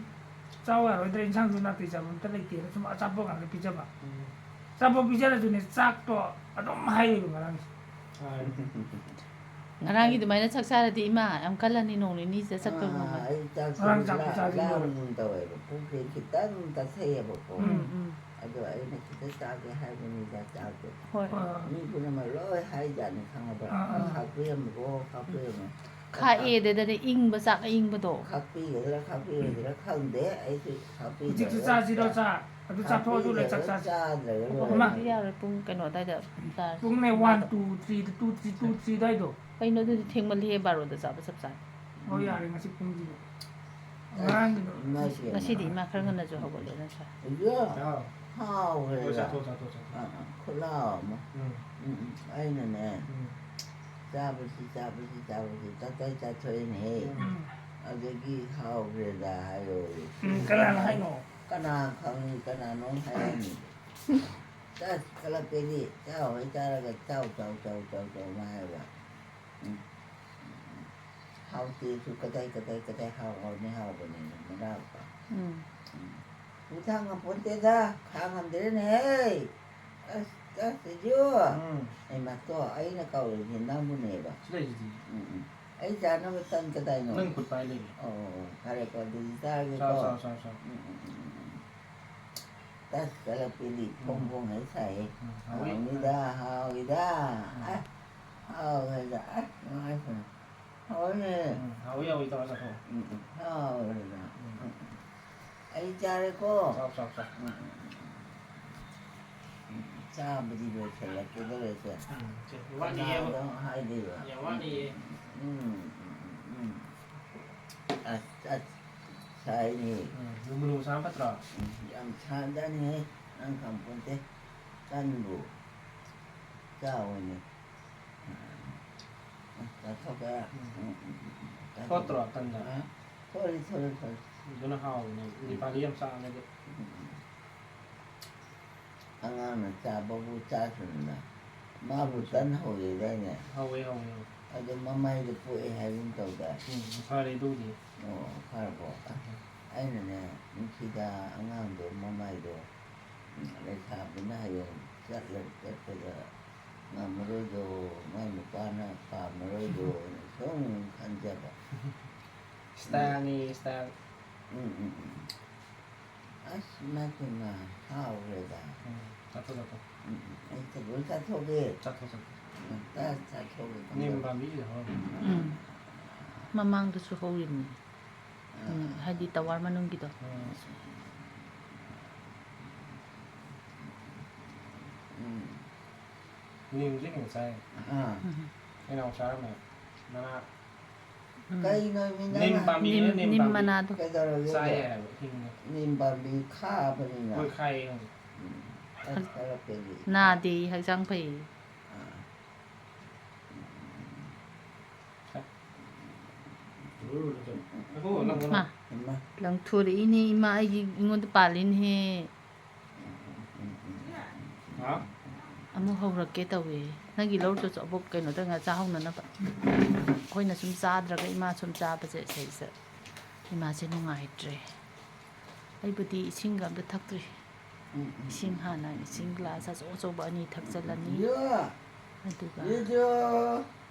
ꯆꯥꯎ ꯌꯥꯔꯣꯏꯗ꯭ꯔꯥ, ꯏꯟꯁꯥꯡꯁꯨ ꯅꯥꯇꯩ ꯆꯥꯕ ꯑꯝꯇ ꯂꯩꯇꯦꯅ ꯁꯨꯝ ꯑꯆꯥꯄꯣꯠ ꯉꯥꯛꯇ ꯄꯤꯖꯕ꯫ ꯎꯝ꯫ ꯑꯆꯥꯄꯣꯠ ꯄꯤꯖꯔꯁꯨꯅꯦ, ꯆꯥꯛꯇꯣ ꯑꯗꯨꯝ ꯍꯥꯏꯔꯤꯕ ꯉꯔꯥꯡꯁꯦ꯫ ꯍꯣꯏ꯫ ꯉꯔꯥꯡꯒꯤ ꯑꯗꯨꯃꯥꯏꯅ ꯆꯥꯛ ꯆꯥꯔꯗꯤ, ꯏꯃꯥ, ꯌꯥꯝ ꯀꯜꯂꯅꯤ, ꯅꯣꯡ ꯅꯤꯅꯤꯁꯤꯗ ꯆꯠꯄ ꯑꯥ, ꯉꯝꯃꯣꯏ꯫ ꯑꯩ ꯆꯥꯛꯁꯦ ꯉꯔꯥꯡ ꯆꯥꯛ ꯂꯥ-, ꯆꯥꯗ꯭ꯔꯤ ꯂꯥꯝꯒꯨꯝ ꯇꯧꯋꯦꯕ꯫ ꯄꯨꯛꯁꯦ ꯈꯤꯇꯪ ꯇꯠꯊꯩꯑꯕꯀꯣ꯫ ꯎꯝ, ꯎꯝ꯫ ꯑꯗꯣ ꯑꯩꯅ ꯈꯤꯇ ꯆꯥꯒꯦ ꯍꯥꯏꯕꯅꯤꯗ, ꯆꯥꯛꯇꯣ꯫ ꯍꯣꯏ꯫ ꯑꯥ꯫ ꯃꯤ ꯄꯨꯝꯅꯃꯛ ꯂꯣꯏ ꯍꯥꯏꯖꯥꯠꯅꯤ, ꯈꯪꯉꯕ꯭ꯔꯥ? ꯑꯥ, ꯑꯥ꯫ ꯈꯥꯛꯄꯤꯔꯝꯃꯨꯀꯣ, ꯈꯥꯛꯄꯤꯔꯝꯃꯨ꯫ ꯈꯥꯛꯑꯦ, ꯑꯗꯨꯗꯗꯤ ꯏꯪꯕ ꯆꯥꯛ ꯑꯏꯪꯕꯗꯣ꯫ ꯈꯥꯛꯄꯤꯒꯗ꯭ꯔꯥ ꯈꯥꯛꯄꯤꯔꯣꯏꯗ꯭ꯔꯥ ꯈꯪꯗꯦ, ꯑꯩꯁꯨ ꯈꯥꯛꯄꯤꯗ꯭ꯔꯒ ꯍꯧꯖꯤꯛꯁꯨ ꯆꯥꯁꯤꯔꯣ ꯆꯥꯛ? ꯑꯗꯨ ꯆꯥꯊꯣꯛꯑ ꯑꯗꯨ ꯂꯩ ꯆꯥꯛ ꯆꯥꯁꯤ꯫ ꯈꯥꯛꯄꯤꯗ꯭ꯔꯒ ꯑꯣ, ꯂꯣꯏꯔꯦ꯫ ꯍꯧꯖꯤꯛꯇꯤ ꯌꯥꯔꯣꯏ, ꯄꯨꯡ ꯀꯩꯅꯣ ꯑꯗꯥꯏꯗ ꯆꯥꯔꯁꯤ꯫ ꯄꯨꯡꯅꯦ one two three two three two three ꯑꯗꯨꯋꯥꯏꯗꯣ꯫ ꯀꯩꯅꯣ ꯑꯗꯨꯗꯤ ꯊꯦꯡꯃꯜꯂꯤꯍꯦ, ꯕꯥꯔꯣꯗ ꯆꯥꯕ ꯆꯞ ꯆꯥꯅ꯫ ꯍꯣꯏ, ꯌꯥꯔꯦ, ꯉꯁꯤ ꯄꯨꯡꯁꯤꯗꯤ꯫ ꯉꯔꯥꯡꯒꯤꯗꯣ꯫ ꯏꯃꯥꯏ ꯄꯦꯝꯃ꯫ ꯉꯁꯤꯗꯤ ꯏꯃꯥ ꯈꯔ ꯉꯟꯅꯁꯨ ꯍꯧꯒꯠꯂꯦ ꯅꯠꯇ꯭ꯔꯥ? ꯑꯩꯌꯣ, ꯍꯥꯎ꯫ ꯍꯥꯎꯈ꯭ꯔꯦꯗ꯫ ꯆꯥꯊꯣꯛ, ꯆꯥꯊꯣꯛ, ꯆꯥꯊꯣꯛ꯫ ꯑꯥ, ꯑꯥ, ꯈꯨꯠꯂꯥꯎ ꯑꯃ꯫ ꯎꯝ, ꯎꯝ, ꯎꯝ, ꯑꯩꯅꯅꯦ, ꯎꯝ, ꯆꯥꯕꯁꯤ, ꯆꯥꯕꯁꯤ, ꯆꯥꯕꯁꯤ ꯇꯞꯇꯥꯏ ꯆꯥꯊꯣꯛꯏꯅꯦꯍꯦ꯫ ꯎꯝ꯫ ꯑꯗꯒꯤ ꯍꯥꯎꯈ꯭ꯔꯦꯗ ꯍꯥꯏꯔꯣꯏ꯫ ꯎꯝ, ꯀꯅꯥꯅ ꯍꯥꯏꯅꯣ? ꯀꯅꯥ ꯈꯪꯅꯤ, ꯀꯅꯥꯅꯣ ꯍꯥꯏꯔꯝꯃꯤꯗꯣ? ꯆꯥꯁ ꯀꯂꯛꯄꯦꯗꯤ ꯆꯥꯎ ꯍꯩ ꯆꯥꯔꯒ ꯆꯥꯎ, ꯆꯥꯎ, ꯆꯥꯎ, ꯆꯥꯎ, ꯆꯥꯎ ꯍꯥꯏꯕ꯫ ꯎꯝ꯫ ꯍꯥꯎꯇꯦꯁꯨ ꯀꯗꯥꯏ, ꯀꯗꯥꯏ, ꯀꯗꯥꯏ ꯍꯥꯎ, ꯍꯥꯎꯅꯤ ꯍꯥꯎꯕꯅꯦꯅ ꯃꯅꯥꯎꯄꯥ꯫ ꯎꯝ꯫ ꯎꯝ꯫ ꯄꯨꯊꯥꯡ ꯉꯝꯄꯣꯟꯇꯦꯗ, ꯈꯥꯡ ꯉꯝꯗ꯭ꯔꯦꯅꯦꯍꯦ꯫ ꯑꯁ, ꯑꯁ, ꯏꯖꯨ꯫ ꯎꯝ꯫ ꯍꯩꯃꯥ ꯇꯣ, ꯑꯩꯅ ꯀꯧꯔꯤꯁꯦ ꯅꯪꯕꯨꯅꯦꯕ꯫ ꯁꯤ ꯂꯩꯁꯤꯗꯤ꯫ ꯎꯝ, ꯎꯝ꯫ ꯑꯩ ꯆꯥꯅꯕ ꯇꯟ ꯀꯗꯥꯏꯅꯣ? ꯅꯪ ꯈꯨꯠ ꯄꯥꯏ ꯂꯩꯔꯦ꯫ ꯑꯣ, ꯐꯔꯦꯀꯣ, ꯑꯗꯨꯗꯤ ꯆꯥꯔꯒꯦꯀꯣ꯫ ꯆꯥꯎ, ꯆꯥꯎ, ꯆꯥꯎ, ꯆꯥꯎ꯫ ꯎꯝ, ꯎꯝ, ꯎꯝ, ꯎꯝ꯫ ꯇꯁ ꯀꯂꯛꯄꯤꯗꯤ ꯎꯝ꯫ ꯐꯣꯡ ꯐꯣꯡ ꯍꯦꯛ ꯁꯥꯏꯌꯦ꯫ ꯎꯝ, ꯍꯥꯎꯋꯤ꯫ ꯍꯥꯎꯅꯤꯗ, ꯍꯥꯎꯋꯤꯗ꯫ ꯎꯝ꯫ ꯑꯁ, ꯍꯥꯎꯈ꯭ꯔꯦꯗ, ꯑꯁ, ꯅꯨꯡꯉꯥꯏꯈ꯭ꯔꯦ꯫ ꯍꯥꯎꯋꯤꯅꯦ꯫ ꯎꯝ, ꯍꯥꯎꯋꯤ, ꯍꯥꯎꯋꯤ, ꯇꯧꯔ ꯆꯥꯊꯣꯛꯑꯣ꯫ ꯎꯝ, ꯎꯝ, ꯍꯥꯎꯈ꯭ꯔꯦꯗ꯫ ꯎꯝ꯫ ꯎꯝ, ꯎꯝ꯫ ꯑꯩ ꯆꯥꯔꯦꯀꯣ꯫ ꯆꯥꯎ, ꯆꯥꯎ, ꯆꯥꯎ꯫ ꯎꯝ, ꯎꯝ, ꯎꯝ, ꯎꯝ꯫ ꯎꯝ, ꯆꯥꯕꯗꯤ ꯂꯣꯏꯁꯤꯜꯂꯛꯀꯗꯧꯔꯦꯁꯦ꯫ ꯎꯝ, ꯁꯦ, ꯋꯥꯠꯂꯤꯌꯦ꯫ ꯀꯅꯥꯗ ꯍꯥꯏꯗꯣꯏꯕ? ꯌꯥꯝ ꯋꯥꯠꯂꯤꯌꯦ꯫ ꯎꯝ, ꯎꯝ, ꯎꯝ, ꯎꯝ꯫ ꯑꯁ, ꯑꯁ, ꯁꯥꯏꯅꯦ꯫ ꯎꯝ, ꯂꯨꯝꯕꯨ ꯂꯨꯝꯕꯨ ꯆꯥꯕ ꯐꯠꯇ꯭ꯔꯣ? ꯎꯝ, ꯌꯥꯝ ꯁꯥꯖꯥꯠꯅꯤꯍꯦ, ꯅꯪ ꯈꯪꯄꯣꯟꯇꯦ꯫ ꯇꯟꯕꯨ ꯆꯥꯎꯅꯦ꯫ ꯆꯥꯊꯣꯛꯀꯦ꯫ ꯎꯝ, ꯎꯝ, ꯎꯝ, ꯎꯝ꯫ ꯊꯣꯠꯇ꯭ꯔꯣ ꯇꯟꯗ? ꯑ? ꯊꯣꯠꯂꯤ, ꯊꯣꯠꯂꯤ, ꯊꯣꯠꯂꯤ꯫ ꯑꯗꯨꯅ ꯍꯥꯎꯕꯅꯦ, ꯅꯦꯄꯥꯂꯤ ꯌꯥꯝ ꯆꯥꯕꯅꯦ ꯑꯗꯨ꯫ ꯎꯝ, ꯎꯝ, ꯎꯝ꯫ ꯑꯉꯥꯡꯅ ꯆꯥꯕꯕꯨ ꯆꯥꯁꯅꯨꯅ꯫ ꯃꯥꯕꯨ ꯇꯟ ꯍꯧꯔꯤꯗꯥꯏꯅꯦ? ꯍꯧꯋꯦ, ꯍꯧꯋꯦ, ꯍꯧꯋꯦ꯫ ꯑꯗꯨ ꯃꯃꯥꯏꯗ ꯄꯣꯛꯑꯦ ꯍꯥꯏꯒꯨꯝ ꯇꯧꯗꯥꯏ? ꯎꯝ, ꯐꯔꯦ ꯑꯗꯨꯕꯨꯗꯤ꯫ ꯑꯣ, ꯐꯔꯕꯣ? ꯑꯩꯅꯅꯦ, ꯅꯨꯡꯁꯤꯗ ꯑꯉꯥꯡꯗꯣ ꯃꯃꯥꯏꯗꯣ, ꯎꯝ, ꯂꯩꯁꯥꯕꯤꯅ ꯍꯌꯦꯡ ꯆꯠꯂ-, ꯆꯠꯄꯗ ꯉꯝꯃꯔꯣꯏꯗꯣ, ꯃꯥꯏ ꯅꯨꯄꯥꯅ ꯄꯥꯝꯃꯔꯣꯏꯗꯣ ꯍꯥꯏꯅ ꯁꯨꯝ ꯈꯟꯖꯕ꯫ ꯁ꯭ꯇꯥꯏꯜꯅꯤ, ꯁ꯭ꯇꯥꯏꯜ꯫ ꯎꯝ, ꯎꯝ, ꯎꯝ꯫ ꯑꯁ, ꯏꯃꯥ ꯄꯦꯝꯃ, ꯍꯥꯎꯈ꯭ꯔꯦꯗ꯫ ꯎꯝ, ꯆꯥꯊꯣꯛ, ꯆꯥꯊꯣꯛ꯫ ꯎꯝ, ꯑꯩ ꯇꯦꯕꯜ ꯆꯥꯊꯣꯛꯑꯒꯦ꯫ ꯆꯥꯊꯣꯛ, ꯆꯥꯊꯣꯛ꯫ ꯎꯝ, ꯆꯥ-, ꯆꯥꯊꯣꯛꯑꯒꯦ꯫ ꯅꯤꯝ ꯄꯥꯝꯕꯤꯁꯤꯗ ꯍꯧꯔꯝꯃꯦ꯫ ꯎꯝ꯫ ꯃꯃꯥꯡꯗꯁꯨ ꯍꯧꯔꯤꯕꯅꯤ꯫ ꯑꯥ꯫ ꯎꯝ, ꯍꯥꯏꯗꯤ ꯇꯋꯥꯔ ꯃꯅꯨꯡꯒꯤꯗꯣ꯫ ꯎꯝ꯫ ꯎꯝ꯫ ꯅꯤꯝꯁꯦ ꯍꯦꯟꯅ ꯆꯥꯏ꯫ ꯑꯥ꯫ ꯎꯝ꯫ ꯑꯩ ꯅꯍꯥꯟꯃꯨꯛ ꯆꯥꯔꯝꯃꯦ꯫ ꯃꯅꯥ ꯎꯝ꯫ ꯀꯩꯅꯣ ꯃꯤ ꯅꯪꯅ ꯅꯤꯝ ꯄꯥꯝꯕꯤꯅꯦ, ꯅꯤꯝ, ꯅꯤꯝ ꯅꯤꯝ ꯄꯥꯝꯕꯤ꯫ ꯃꯅꯥꯗꯣ꯫ ꯀꯩꯗꯧꯔꯒꯦ ꯆꯥꯏ ꯑꯗꯨ? ꯍꯥꯏꯕ, ꯍꯤꯡꯅ꯫ ꯅꯤꯝ ꯄꯥꯝꯕꯤ ꯈꯥꯕꯅꯤꯅ꯫ ꯍꯣꯏ, ꯈꯥꯏꯌꯦ ꯈꯪꯉꯦ꯫ ꯎꯝ꯫ ꯈꯔ ꯄꯦꯜꯂꯤ꯫ ꯅꯥꯗꯦ, ꯍꯛꯆꯥꯡ ꯐꯩ꯫ ꯑꯥ꯫ ꯉꯥꯏꯈꯣ, ꯂꯪꯒꯅꯨ꯫ ꯃꯥ, ꯏꯃꯥ꯫ ꯂꯪꯊꯣꯔꯛꯏꯅꯦ, ꯏꯃꯥ, ꯑꯩꯒꯤ, ꯑꯩꯉꯣꯟꯗ ꯄꯥꯜꯂꯤꯅꯦꯍꯦ꯫ ꯍꯥ? ꯑꯃꯨꯛ ꯍꯧꯔꯛꯀꯦ ꯇꯧꯋꯦ꯫ ꯅꯪꯒꯤ ꯂꯧꯔ ꯆꯣꯆꯣ ꯑꯕꯣꯛ ꯀꯩꯅꯣꯗ ꯉꯥ ꯆꯥꯍꯧꯅꯅꯕ꯫ ꯑꯩꯈꯣꯏꯅ ꯁꯨꯝ ꯆꯥꯗ꯭ꯔꯒ ꯏꯃꯥ ꯁꯨꯝ ꯆꯥꯕꯁꯦ ꯁꯤꯗꯩꯁꯤꯗ ꯏꯃꯥꯁꯦ ꯅꯨꯡꯉꯥꯏꯇ꯭ꯔꯦ꯫ ꯑꯩꯕꯨꯗꯤ ꯏꯁꯤꯡꯒ ꯑꯝꯇ ꯊꯛꯇ꯭ꯔꯤ꯫ ꯎꯝ, ꯎꯝ, ꯏꯁꯤꯡ ꯎꯝ, ꯍꯥꯟꯅ, ꯎꯝ, ꯏꯁꯤꯡ ꯎꯝ, ꯒ꯭ꯂꯥꯁ ꯑꯆꯧ ꯑꯆꯧꯕ ꯑꯅꯤ ꯊꯛꯆꯜꯂꯅꯤ꯫ ꯌꯣ! ꯑꯗꯨꯒ ꯌꯣ, ꯌꯣ!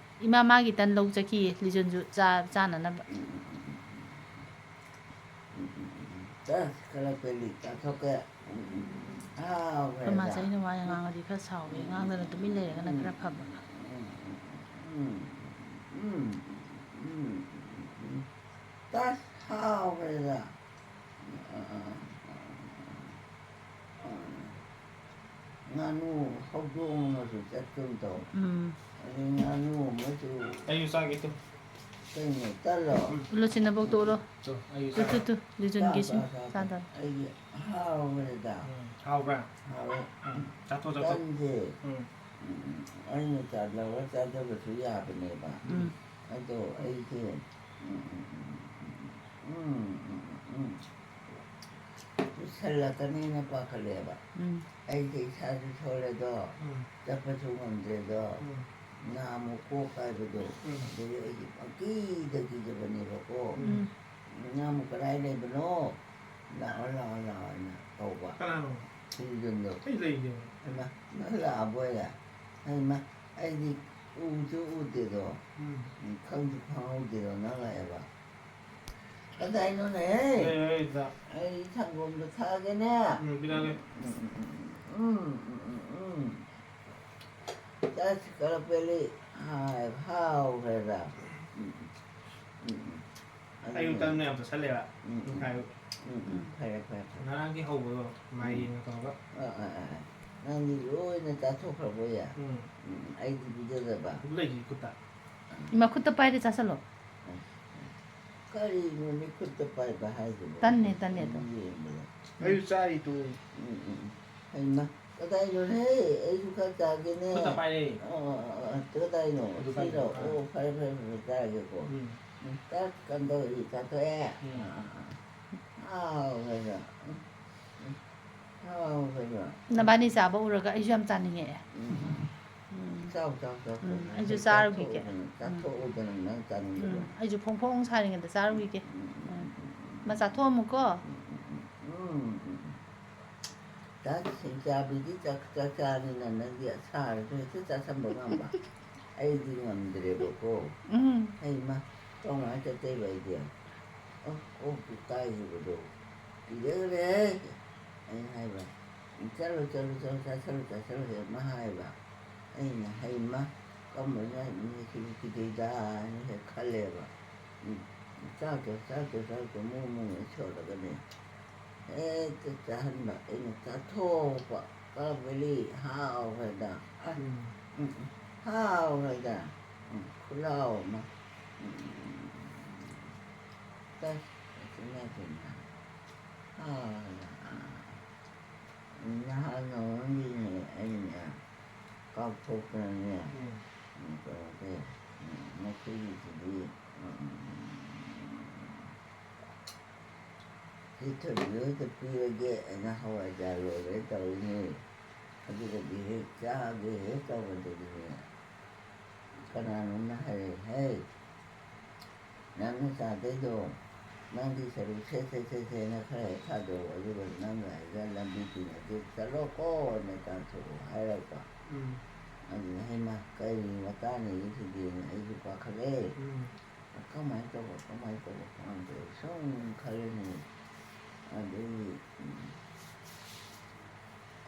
ꯏꯃꯥ ꯃꯥꯒꯤ ꯇꯟ ꯂꯧ ꯆꯠꯈꯤꯌꯦ, ꯂꯤꯖꯣꯟꯁꯨ ꯆꯥ-, ꯆꯥꯅꯅꯕ꯫ ꯎꯝ, ꯎꯝ, ꯎꯝ, ꯎꯝ꯫ ꯎꯝ, ꯎꯝ, ꯎꯝ, ꯎꯝ꯫ ꯆꯥ, ꯈꯔ ꯄꯦꯜꯂꯤ, ꯆꯥꯊꯣꯛꯀꯦ꯫ ꯎꯝ, ꯎꯝ, ꯎꯝ꯫ ꯍꯥꯎꯈ꯭ꯔꯦꯗ꯫ ꯑꯩꯈꯣꯏ ꯃꯥꯁꯦ ꯑꯩꯅ ꯋꯥ ꯉꯥꯡꯉꯗꯤ ꯈꯔ ꯁꯥꯎꯋꯦ, ꯉꯥꯡꯗꯅ ꯇꯨꯃꯤꯟ ꯂꯩꯔꯒꯅ ꯈꯔ ꯐꯕ꯫ ꯎꯝ, ꯎꯝ, ꯎꯝ, ꯎꯝ꯫ ꯆꯥ, ꯍꯥꯎꯈ꯭ꯔꯦꯗ꯫ ꯉꯥꯅꯨ ꯍꯧꯗꯣꯡ ꯑꯃꯁꯨ ꯆꯠꯀꯨꯝ ꯇꯧ꯫ ꯎꯝ꯫ ꯑꯗꯩ ꯉꯥꯅꯨ ꯑꯃꯁꯨ ꯑꯩꯁꯨ ꯆꯥꯒꯦ ꯇꯨ꯫ ꯀꯩꯅꯣ, ꯇꯜꯂꯣ? ꯎꯝ꯫ ꯎꯠꯂꯣ, ꯁꯤ ꯅꯕꯣꯛꯇꯣ ꯎꯠꯂꯣ꯫ ꯇꯨ, ꯑꯩꯁꯨ ꯇꯨ, ꯇꯨ, ꯆꯥꯒꯦ꯫ ꯇꯨ, ꯂꯤꯖꯣꯟꯒꯤꯁꯨ ꯆꯥ, ꯆꯥ, ꯆꯥ, ꯆꯥ꯫ ꯆꯥꯗꯕ꯫ ꯑꯩꯒꯤ ꯍꯥꯎꯈ꯭ꯔꯦꯗ꯫ ꯎꯝ, ꯍꯥꯎꯕ꯭ꯔꯥ? ꯍꯥꯎꯋꯦ꯫ ꯎꯝ, ꯆꯥꯊꯣꯛ, ꯆꯥꯊꯣꯛ꯫ ꯇꯟꯁꯦ꯫ ꯎꯝ꯫ ꯎꯝ, ꯑꯩꯅ ꯆꯥ-, ꯂꯧꯔ ꯆꯥꯖꯕꯁꯨ ꯌꯥꯕꯅꯦꯕ꯫ ꯎꯝ꯫ ꯑꯗꯣ ꯑꯩꯁꯦ, ꯎꯝ, ꯎꯝ, ꯎꯝ, ꯎꯝ꯫ ꯄꯨꯁꯜꯂꯛꯀꯅꯤꯅ ꯄꯥꯈꯠꯂꯦꯕ꯫ ꯎꯝ꯫ ꯑꯩꯁꯦ ꯏꯁꯥꯁꯨ ꯁꯣꯜꯂꯦꯗꯣ, ꯎꯝ꯫ ꯆꯠꯄꯁꯨ ꯉꯝꯗ꯭ꯔꯦꯗꯣ, ꯎꯝ꯫ ꯅꯥꯝꯃ ꯀꯣꯛ ꯍꯥꯏꯕꯗꯣ, ꯎꯝ꯫ ꯑꯗꯨꯗꯒꯤ ꯑꯩꯁꯦ ꯄꯪꯀꯤꯗ ꯀꯤꯖꯕꯅꯦꯕꯀꯣ꯫ ꯎꯝ꯫ "ꯅꯥꯝꯃ ꯀꯗꯥꯏ ꯂꯩꯕꯅꯣ? ꯂꯥꯛꯑꯣ, ꯂꯥꯛꯑꯣ, ꯂꯥꯛꯑꯣ" ꯍꯥꯏꯅ ꯀꯧꯕ꯫ ꯀꯅꯥꯅꯣ? ꯁꯤꯖꯟꯗꯣ꯫ ꯑꯩ ꯂꯩꯅꯦ꯫ ꯍꯩꯃꯥ, ꯅꯪ ꯂꯥꯛꯑꯕꯣꯏꯔꯦ? ꯍꯩꯃꯥ, ꯑꯩꯗꯤ ꯎꯁꯨ ꯎꯗꯦꯗꯣ꯫ ꯎꯝ꯫ ꯎꯝ, ꯈꯪꯁꯨ ꯈꯪꯍꯧꯗꯦꯗꯣ, ꯅꯪ ꯂꯥꯛꯑꯦꯕ꯫ ꯀꯗꯥꯏꯅꯣꯅꯦ? ꯂꯩ, ꯂꯩ, ꯂꯩ꯫ ꯑꯩ ꯁꯪꯒꯣꯝꯗꯣ ꯊꯛꯑꯒꯦꯅꯦ꯫ ꯎꯝ, ꯄꯤꯔꯛꯑꯒꯦ꯫ ꯎꯝ, ꯎꯝ, ꯎꯝ, ꯎꯝ, ꯎꯝ, ꯎꯝ꯫ ꯆꯥꯁꯤ ꯀꯂꯛꯄꯦꯂꯤ꯫ ꯍꯥꯏ, ꯍꯥꯎꯈ꯭ꯔꯦꯗ꯫ ꯎꯝ, ꯎꯝ, ꯎꯝ, ꯎꯝ꯫ ꯑꯗꯨꯅꯦ꯫ ꯑꯌꯨꯛꯇ ꯑꯗꯨꯅ ꯌꯥꯝ ꯆꯥꯁꯜꯂꯦꯕ꯫ ꯎꯝ, ꯎꯝ꯫ ꯉꯁꯥꯏ ꯑꯌꯨꯛ꯫ ꯎꯝ, ꯎꯝ, ꯐꯔꯦ, ꯐꯔꯦ, ꯐꯔꯦ꯫ ꯉꯔꯥꯡꯒꯤ ꯍꯧꯕꯗꯣ ꯃꯥꯏꯔꯦꯟꯒ ꯇꯧꯔꯒ꯫ ꯑꯥ, ꯑꯥ, ꯑꯥ, ꯑꯥ꯫ ꯅꯪꯗꯤ ꯂꯣꯏꯅ ꯆꯥꯊꯣꯛꯈ꯭ꯔꯕꯣꯌꯦ? ꯎꯝ꯫ ꯎꯝ, ꯎꯝ, ꯑꯩꯗꯤ ꯄꯤꯖꯗꯕ꯫ ꯂꯩꯒꯤ ꯈꯨꯠꯇ꯫ ꯃꯈꯨꯠꯇ ꯄꯥꯏꯔꯦ, ꯆꯥꯁꯜꯂꯣ꯫ ꯀꯔꯤꯅꯣ ꯃꯤꯈꯨꯠꯇ ꯄꯥꯏꯕ ꯍꯥꯏꯁꯤꯕꯣ? ꯇꯟꯅꯦ, ꯇꯟꯅꯦ, ꯑꯗꯣ꯫ ꯌꯦꯡꯕꯗ꯫ ꯑꯩꯁꯨ ꯆꯥꯔꯤ ꯇꯨ꯫ ꯎꯝ, ꯎꯝ, ꯎꯝ꯫ ꯍꯩꯃ, ꯀꯗꯥꯏꯅꯣꯍꯦ? ꯑꯩꯁꯨ ꯈꯔ ꯆꯥꯒꯦꯅꯦ꯫ ꯈꯨꯠꯇ ꯄꯥꯏꯔꯦ꯫ ꯑ, ꯑ, ꯑ, ꯑ, ꯀꯗꯥꯏꯅꯣ? ꯑꯗꯨ ꯁꯤꯔꯣ? ꯄꯥꯏꯔꯦ꯫ ꯑꯣ, ꯐꯔꯦ, ꯐꯔꯦ, ꯐꯔꯦ, ꯆꯥꯔꯒꯦꯀꯣ꯫ ꯎꯝ꯫ ꯎꯝ, ꯆꯥꯛ ꯀꯝꯗꯧꯔꯤ? ꯆꯥꯊꯣꯛꯑꯦ? ꯎꯝ꯫ ꯑ, ꯑ, ꯑ꯫ ꯍꯥꯎꯈ꯭ꯔꯦꯗ꯫ ꯎꯝ, ꯎꯝ꯫ ꯍꯥꯎꯈ꯭ꯔꯦꯗ꯫ ꯅꯕꯥꯅꯤ ꯆꯥꯕ ꯎꯔꯒ ꯑꯩꯁꯨ ꯌꯥꯝ ꯆꯥꯅꯤꯡꯉꯛꯑꯦ꯫ ꯎꯝ꯫ ꯎꯝ꯫ ꯆꯥꯎ, ꯆꯥꯎ, ꯆꯥꯎ, ꯎꯝ, ꯆꯥꯎ꯫ ꯑꯩꯁꯨ ꯆꯥꯔꯨꯈꯤꯒꯦ꯫ ꯆꯥꯊꯣꯛꯎꯗꯅ, ꯎꯝ꯫ ꯆꯥꯊꯣꯛꯎꯗꯅ ꯅꯪ ꯆꯥꯅꯤꯡꯕꯗꯣ꯫ ꯎꯝ, ꯑꯩꯁꯨ ꯐꯣꯡ ꯐꯣꯡ ꯁꯥꯔꯤꯉꯩꯗ ꯆꯥꯔꯨꯈꯤꯒꯦ꯫ ꯎꯝ, ꯎꯝ, ꯎꯝ, ꯎꯝ꯫ ꯃꯥ ꯆꯥꯊꯣꯛꯑꯝꯃꯨꯀꯣ꯫ ꯎꯝ, ꯎꯝ, ꯎꯝ꯫ ꯎꯝ, ꯎꯝ, ꯎꯝ꯫ ꯆꯥꯛ ꯁꯦꯡꯆꯥꯕꯤꯗꯤ ꯆꯥꯛ, ꯆꯥꯛ ꯆꯥꯅꯤꯅ ꯅꯪꯗꯤ ꯑꯁꯥꯔꯁꯨ ꯍꯦꯛꯇ ꯆꯥꯁꯟꯕ ꯉꯝꯕ꯫ ꯑꯩꯗꯤ ꯉꯝꯗ꯭ꯔꯦꯕꯀꯣ꯫ ꯎꯝ꯫ ꯍꯩꯃꯥ, ꯀꯃꯥꯏꯅ ꯆꯠꯇꯣꯏꯕ ꯑꯩꯗꯤ? ꯑꯣ, ꯀꯣꯛꯄꯨ ꯀꯥꯏꯈꯤꯕꯗꯣ꯫ ꯀꯤꯖꯈ꯭ꯔꯦ꯫ ꯑꯩꯅ ꯍꯥꯏꯕ, "ꯆꯠꯂꯣ, ꯆꯠꯂꯣ, ꯆꯠꯂꯣ, ꯆꯥꯁꯜꯂꯣ, ꯆꯥꯁꯜꯂꯣ," ꯍꯦꯛ ꯑꯃ ꯍꯥꯏꯕ꯫ ꯑꯩꯅ, "ꯍꯩꯃꯥ, ꯀꯔꯝꯕꯅ ꯃꯤꯁꯤꯕꯨ ꯀꯤꯖꯩꯗꯥ?" ꯍꯥꯏꯅ ꯍꯦꯛ ꯈꯜꯂꯦꯕ꯫ ꯎꯝ, "ꯆꯥꯗ꯭ꯔꯣ, ꯆꯥꯗ꯭ꯔꯣ, ꯆꯥꯗ꯭ꯔꯣ," ꯃꯨꯛ ꯃꯨꯛ ꯁꯣꯜꯂꯒꯅꯦ ꯍꯦꯛꯇ ꯆꯥꯍꯟꯕ꯫ ꯑꯩꯅ ꯆꯥꯊꯣꯛꯄ꯫ ꯀꯔꯝꯕꯅꯤ? ꯍꯥꯎꯈ꯭ꯔꯦꯗ꯫ ꯑ, ꯎꯝ꯫ ꯎꯝ, ꯎꯝ, ꯍꯥꯎꯈ꯭ꯔꯦꯗ꯫ ꯎꯝ, ꯈꯨꯠꯂꯥꯎ ꯑꯃ꯫ ꯎꯝ, ꯎꯝ, ꯎꯝ, ꯎꯝ꯫ ꯇꯁ, ꯏꯃꯥꯏ ꯄꯦꯝꯃ꯫ ꯍꯥꯎꯈ꯭ꯔꯦꯗ꯫ ꯑ, ꯅꯍꯥꯟ ꯅꯣꯡꯃꯒꯤꯅꯦ ꯑꯩꯅꯦ ꯀꯥꯎꯊꯣꯛꯇꯅꯅꯦ, ꯎꯝ꯫ ꯎꯝ, ꯀꯩꯅꯣ ꯇꯧꯋꯦ꯫ ꯎꯝ, ꯃꯈꯣꯏꯒꯤꯁꯤꯗꯤ, ꯎꯝ, ꯎꯝ, ꯎꯝ, ꯎꯝ, ꯎꯝ꯫ ꯁꯤ ꯊꯣꯏꯕꯤ ꯍꯣꯏꯗ ꯄꯤꯔꯒꯦ ꯍꯥꯏꯅ ꯍꯋꯥꯏꯖꯥꯔ ꯂꯣꯜꯂꯦ ꯇꯧꯔꯤꯅꯦ꯫ ꯑꯗꯨꯒꯗꯤ ꯍꯦꯛ ꯆꯥꯒꯦ ꯍꯦꯛ ꯇꯧꯕꯗꯗꯤꯅꯦ, ꯀꯅꯥꯅꯣꯝꯅ ꯍꯥꯏꯔꯛꯑꯦ, "ꯍꯦ, ꯅꯪꯅ ꯆꯥꯗꯣꯏꯗꯣ, ꯅꯪꯒꯤ ꯁꯔꯨꯛ ꯁꯦ, ꯁꯦ, ꯁꯦ, ꯁꯦꯅ ꯈꯔ ꯍꯦꯛ ꯊꯥꯗꯣꯛꯑꯣ, ꯑꯗꯨꯒ ꯅꯪꯒ ꯑꯩꯒ ꯂꯝꯕꯤ ꯇꯤꯟꯅꯗꯦ, ꯆꯠꯂꯣꯀꯣ, ꯅ ꯇꯥꯟꯊꯣꯛꯑꯣ" ꯍꯥꯏꯔꯛꯄ꯫ ꯎꯝ꯫ ꯑꯗꯨꯗ, "ꯍꯩꯃꯥ, ꯀꯔꯤ ꯃꯇꯥꯡꯅꯣ ꯁꯤꯗꯤꯅ" ꯑꯩꯁꯨ ꯄꯥꯈꯠꯂꯦ꯫ ꯎꯝ꯫ ꯀꯃꯥꯏꯅ ꯇꯧꯕ, ꯀꯃꯥꯏꯅ ꯇꯧꯕ ꯈꯪꯗ꯭ꯔꯦ꯫ ꯁꯨꯝ ꯈꯜꯂꯤꯅꯦ꯫ ꯑꯗꯩ, ꯎꯝ,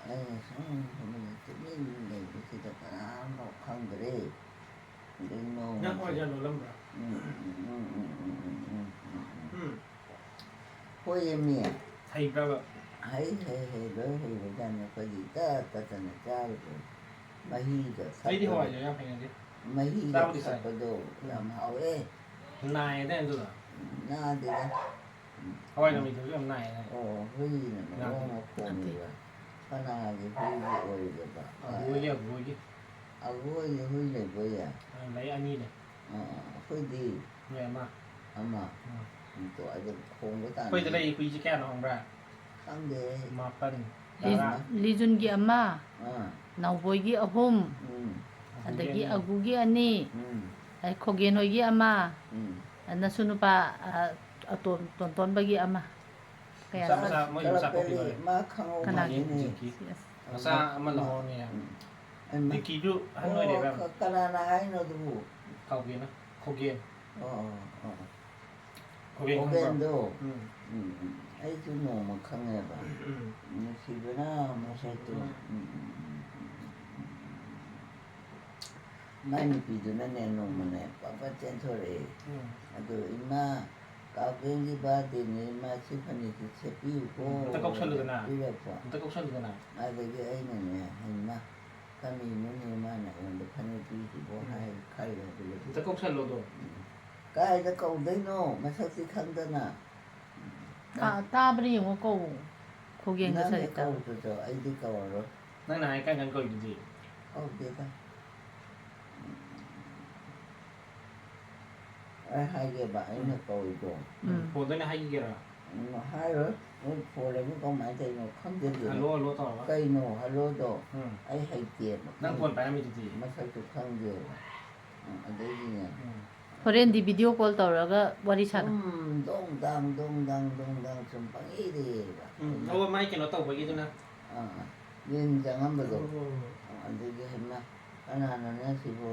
ꯑꯩꯅ ꯁꯨꯝ ꯐꯃꯨꯡꯗ ꯇꯨꯃꯤꯟ ꯂꯩꯕꯁꯤꯗ ꯀꯅꯥꯝꯐꯥꯎ ꯈꯪꯗ꯭ꯔꯦ꯫ ꯑꯗꯩ ꯅꯣꯡꯃꯁꯦ ꯅꯪ ꯑꯣꯏꯖ ꯂꯣꯜꯂꯝꯕ꯭ꯔꯥ? ꯎꯝ, ꯎꯝ, ꯎꯝ꯫ ꯎꯝ꯫ ꯍꯣꯏ, ꯃꯤ꯫ ꯍꯩꯕ꯭ꯔꯕ? ꯍꯩ, ꯍꯩ, ꯍꯩ, ꯂꯣꯏ ꯍꯩꯕꯖꯥꯠꯅꯤ꯫ ꯑꯩꯈꯣꯏꯗꯤ ꯏꯇꯠ ꯇꯠꯇꯅ ꯆꯥꯔꯤꯕ ꯃꯍꯤꯒ ꯑꯩꯗꯤ ꯊꯛꯄꯗꯣ꯫ ꯍꯋꯥꯏꯖꯥꯔ ꯌꯥꯝ ꯍꯩꯅꯗꯦ꯫ ꯃꯍꯤꯒ ꯆꯥꯕꯨꯗꯤ ꯆꯥꯏ꯫ ꯊꯛꯄꯗꯣ ꯎꯝ꯫ ꯌꯥꯝ ꯍꯥꯎꯋꯦ꯫ ꯅꯥꯏꯌꯦꯗꯥꯏ ꯑꯗꯨꯗꯣ? ꯎꯝ, ꯅꯥꯗꯦꯗ꯫ ꯎꯝ꯫ ꯍꯋꯥꯏ ꯅꯨꯃꯤꯠꯇꯁꯨ ꯌꯥꯝ ꯅꯥꯏꯌꯦꯗꯥꯏ? ꯑꯣ, ꯍꯨꯏꯅ ꯃꯔꯣꯟ ꯅꯥꯗꯦ꯫ ꯑꯃ ꯈꯣꯡꯉꯤꯕ꯫ ꯀꯅꯥꯒꯤ ꯍꯨꯏꯒꯤ ꯑꯣꯏꯔꯤꯕ? ꯑꯒꯨꯍꯣꯏꯒꯤ, ꯑꯒꯨꯍꯣꯏꯒꯤ꯫ ꯑꯒꯨꯍꯣꯏꯒꯤ ꯍꯨꯏ ꯂꯩꯕ꯭ꯔꯣꯌꯦ? ꯑ, ꯂꯩ, ꯑꯅꯤ ꯂꯩ꯫ ꯑ, ꯑ, ꯑꯩꯈꯣꯏꯗꯤ ꯅꯣꯏ ꯑꯃ꯫ ꯑꯃ꯫ ꯎꯝ꯫ ꯎꯝ, ꯇꯣ, ꯑꯗꯨ ꯈꯣꯡꯕ ꯇꯥꯅꯤ꯫ ꯑꯩꯈꯣꯏꯗ ꯂꯩ ꯍꯨꯏꯁꯦ ꯀꯌꯥꯅꯣ ꯈꯪꯕ꯭ꯔꯥ? ꯈꯪꯗꯦ꯫ ꯃꯥꯄꯟ, ꯂꯤ-, ꯇꯔꯥ꯫ ꯂꯤꯖꯨꯟꯒꯤ ꯑꯃ, ꯑꯥ꯫ ꯅꯥꯎꯕꯣꯏꯒꯤ ꯑꯍꯨꯝ, ꯎꯝ꯫ ꯑꯗꯒꯤ ꯑꯒꯨꯒꯤ ꯑꯅꯤ꯫ ꯑꯒꯨꯒꯤ ꯑꯅꯤ, ꯎꯝ꯫ ꯑꯗꯩ ꯈꯣꯒꯦꯟ ꯍꯣꯏꯒꯤ ꯑꯃ, ꯎꯝ꯫ ꯅꯁꯨ ꯅꯨꯄꯥ, ꯑ, ꯑꯇꯣꯟ-, ꯇꯣꯟꯇꯣꯟꯕꯒꯤ ꯑꯃ꯫ ꯀꯌꯥ? ꯃꯆꯥ, ꯃꯆꯥ, ꯃꯣꯏ ꯃꯆꯥ ꯄꯣꯛꯄꯤ ꯀꯔꯤ, ꯂꯣꯏꯔꯦ꯫ ꯃꯥ ꯈꯪꯍꯧ ꯀꯅꯥꯒꯤ? ꯃꯥꯜꯂꯤꯅꯦ꯫ ꯖꯤꯡꯀꯤ꯫ ꯌꯦꯁ꯫ ꯃꯆꯥ ꯑꯃ ꯂꯧꯍꯧꯔꯅꯤ ꯍꯥꯏ꯫ ꯎꯝ꯫ ꯍꯩꯃꯥ꯫ ꯖꯤꯡꯀꯤꯗꯨ ꯑꯍꯟ ꯑꯣ, ꯑꯣꯏꯔꯦꯕ ꯌꯥꯝ꯫ ꯀ-, ꯀꯅꯥꯅ ꯍꯥꯏꯅꯣ ꯑꯗꯨꯕꯨ? ꯀꯥꯎꯒꯦꯅ꯫ ꯈꯣꯒꯦꯟ꯫ ꯑꯣ, ꯑꯣ, ꯑꯣ꯫ ꯈꯣꯒꯦꯟ ꯈꯪꯕ꯭ꯔꯣ? ꯈꯣꯒꯦꯟꯗꯣ? ꯎꯝ꯫ ꯎꯝ, ꯎꯝ꯫ ꯑꯩꯁꯨ ꯅꯣꯡꯃ ꯈꯪꯉꯦꯕ꯫ ꯎꯝ꯫ ꯅꯨꯡꯁꯤꯕꯅ ꯃꯁꯛꯇꯣ꯫ ꯎꯝ꯫ ꯎꯝ, ꯎꯝ, ꯎꯝ, ꯎꯝ, ꯎꯝ, ꯎꯝ, ꯎꯝ꯫ ꯃꯥꯏ ꯅꯨꯄꯤꯗꯨꯅꯅꯦ, ꯅꯣꯡꯃꯅꯦ, ꯄꯠ ꯄꯠ ꯆꯦꯟꯊꯣꯔꯛꯑꯦ꯫ ꯎꯝ꯫ ꯑꯗꯨ, "ꯏꯃꯥ, ꯀꯥꯎꯕꯦꯟꯒꯤ ꯕꯥꯔꯗꯦꯅꯦ, ꯏꯃꯥ, ꯁꯤ ꯐꯅꯦꯛꯁꯤ ꯁꯦꯠꯄꯤꯌꯨꯀꯣ", ꯎꯝ, ꯑꯝꯇ ꯀꯧꯁꯜꯂꯨꯗꯅ꯫ ꯄꯤꯔꯛꯄ꯫ ꯑꯝꯇ ꯀꯧꯁꯜꯂꯨꯗꯅ꯫ ꯑꯗꯒꯤ ꯑꯩꯅꯅꯦ, "ꯍꯩꯃꯥ, ꯀꯔꯤꯅꯣꯅꯦ ꯃꯥꯅ ꯑꯩꯉꯣꯟꯗ ꯐꯅꯦꯛ ꯄꯤꯔꯤꯁꯤꯕꯣ?" ꯎꯝ꯫ ꯍꯥꯏ ꯈꯜꯂꯦ꯫ ꯑꯗꯨꯒ ꯑꯝꯇ ꯀꯧꯁꯜꯂꯣ ꯑꯗꯣ꯫ ꯎꯝ꯫ ꯀꯥꯏꯗ ꯀꯧꯗꯣꯏꯅꯣ? ꯃꯁꯛꯇꯤ ꯈꯪꯗꯅ꯫ ꯇꯥ-, ꯇꯥꯕ꯭ꯔꯥ ꯌꯦꯡꯉꯣ, ꯀꯧ꯫ ꯈꯣꯒꯦꯟꯒ ꯅꯪꯅ ꯁꯥꯔꯤꯀꯥꯟꯗ꯫ ꯀꯧꯕꯗꯣ ꯑꯩꯗꯤ ꯀꯧꯔꯔꯣꯏ꯫ ꯅꯪꯅ ꯍꯥꯏ ꯀꯥꯟ ꯀꯥꯟ ꯀꯧꯔꯤꯗꯨꯗꯤ? ꯀꯧꯗꯦꯗ꯫ ꯑꯩ ꯍꯥꯏꯒꯦꯕ, ꯑꯩꯅ ꯎꯝ꯫ ꯀꯧꯔꯤꯗꯣ꯫ ꯎꯝ꯫ ꯐꯣꯟꯗ ꯑꯣꯏꯅ ꯍꯥꯏꯈꯤꯒꯦꯔꯥ? ꯎꯝ, ꯍꯥꯏꯔꯣꯏ꯫ ꯃꯣꯏ ꯐꯣꯟꯗꯕꯨ ꯀꯃꯥꯏꯅ ꯇꯧꯔꯤꯅꯣ ꯈꯪꯗꯦ ꯑꯗꯨꯅ꯫ ꯍꯜꯂꯣ, ꯍꯜꯂꯣ ꯇꯧꯔꯒ꯫ ꯀꯩꯅꯣ ꯍꯜꯂꯣꯗꯣ? ꯎꯝ꯫ ꯑꯩ ꯍꯩꯇꯦꯕ꯫ ꯅꯪ ꯐꯣꯟ ꯄꯥꯏꯔꯝꯃꯤꯗꯨꯗꯤ? ꯃꯁꯛꯁꯨ ꯈꯪꯗꯦꯕ꯫ ꯎꯝ, ꯑꯗꯩꯗꯤꯅꯦ꯫ ꯎꯝ꯫ ꯍꯣꯔꯦꯟꯗꯤ ꯚꯤꯗꯤꯑꯣ ꯀꯣꯜ ꯇꯧꯔꯒ ꯋꯥꯔꯤ ꯁꯥꯟꯅꯧ꯫ ꯁꯨꯝ ꯗꯣꯡ ꯗꯥꯡ, ꯗꯣꯡ ꯗꯥꯡ, ꯗꯣꯡ ꯗꯥꯡ ꯁꯨꯝ ꯄꯪꯏꯗ ꯏꯕ꯫ ꯎꯝ, ꯑꯗꯨꯅ ꯑꯣ, ꯃꯥꯏ ꯀꯩꯅꯣ ꯇꯧꯕꯒꯤꯗꯨꯅ꯫ ꯑꯥ, ꯂꯤꯟ ꯆꯪꯉꯝꯕꯗꯣ꯫ ꯑꯣ, ꯑꯣ, ꯑꯣ꯫ ꯑꯗꯨꯒꯤ ꯍꯩꯃꯥ, ꯀꯅꯥꯅꯣꯅꯦ ꯁꯤꯕꯣ?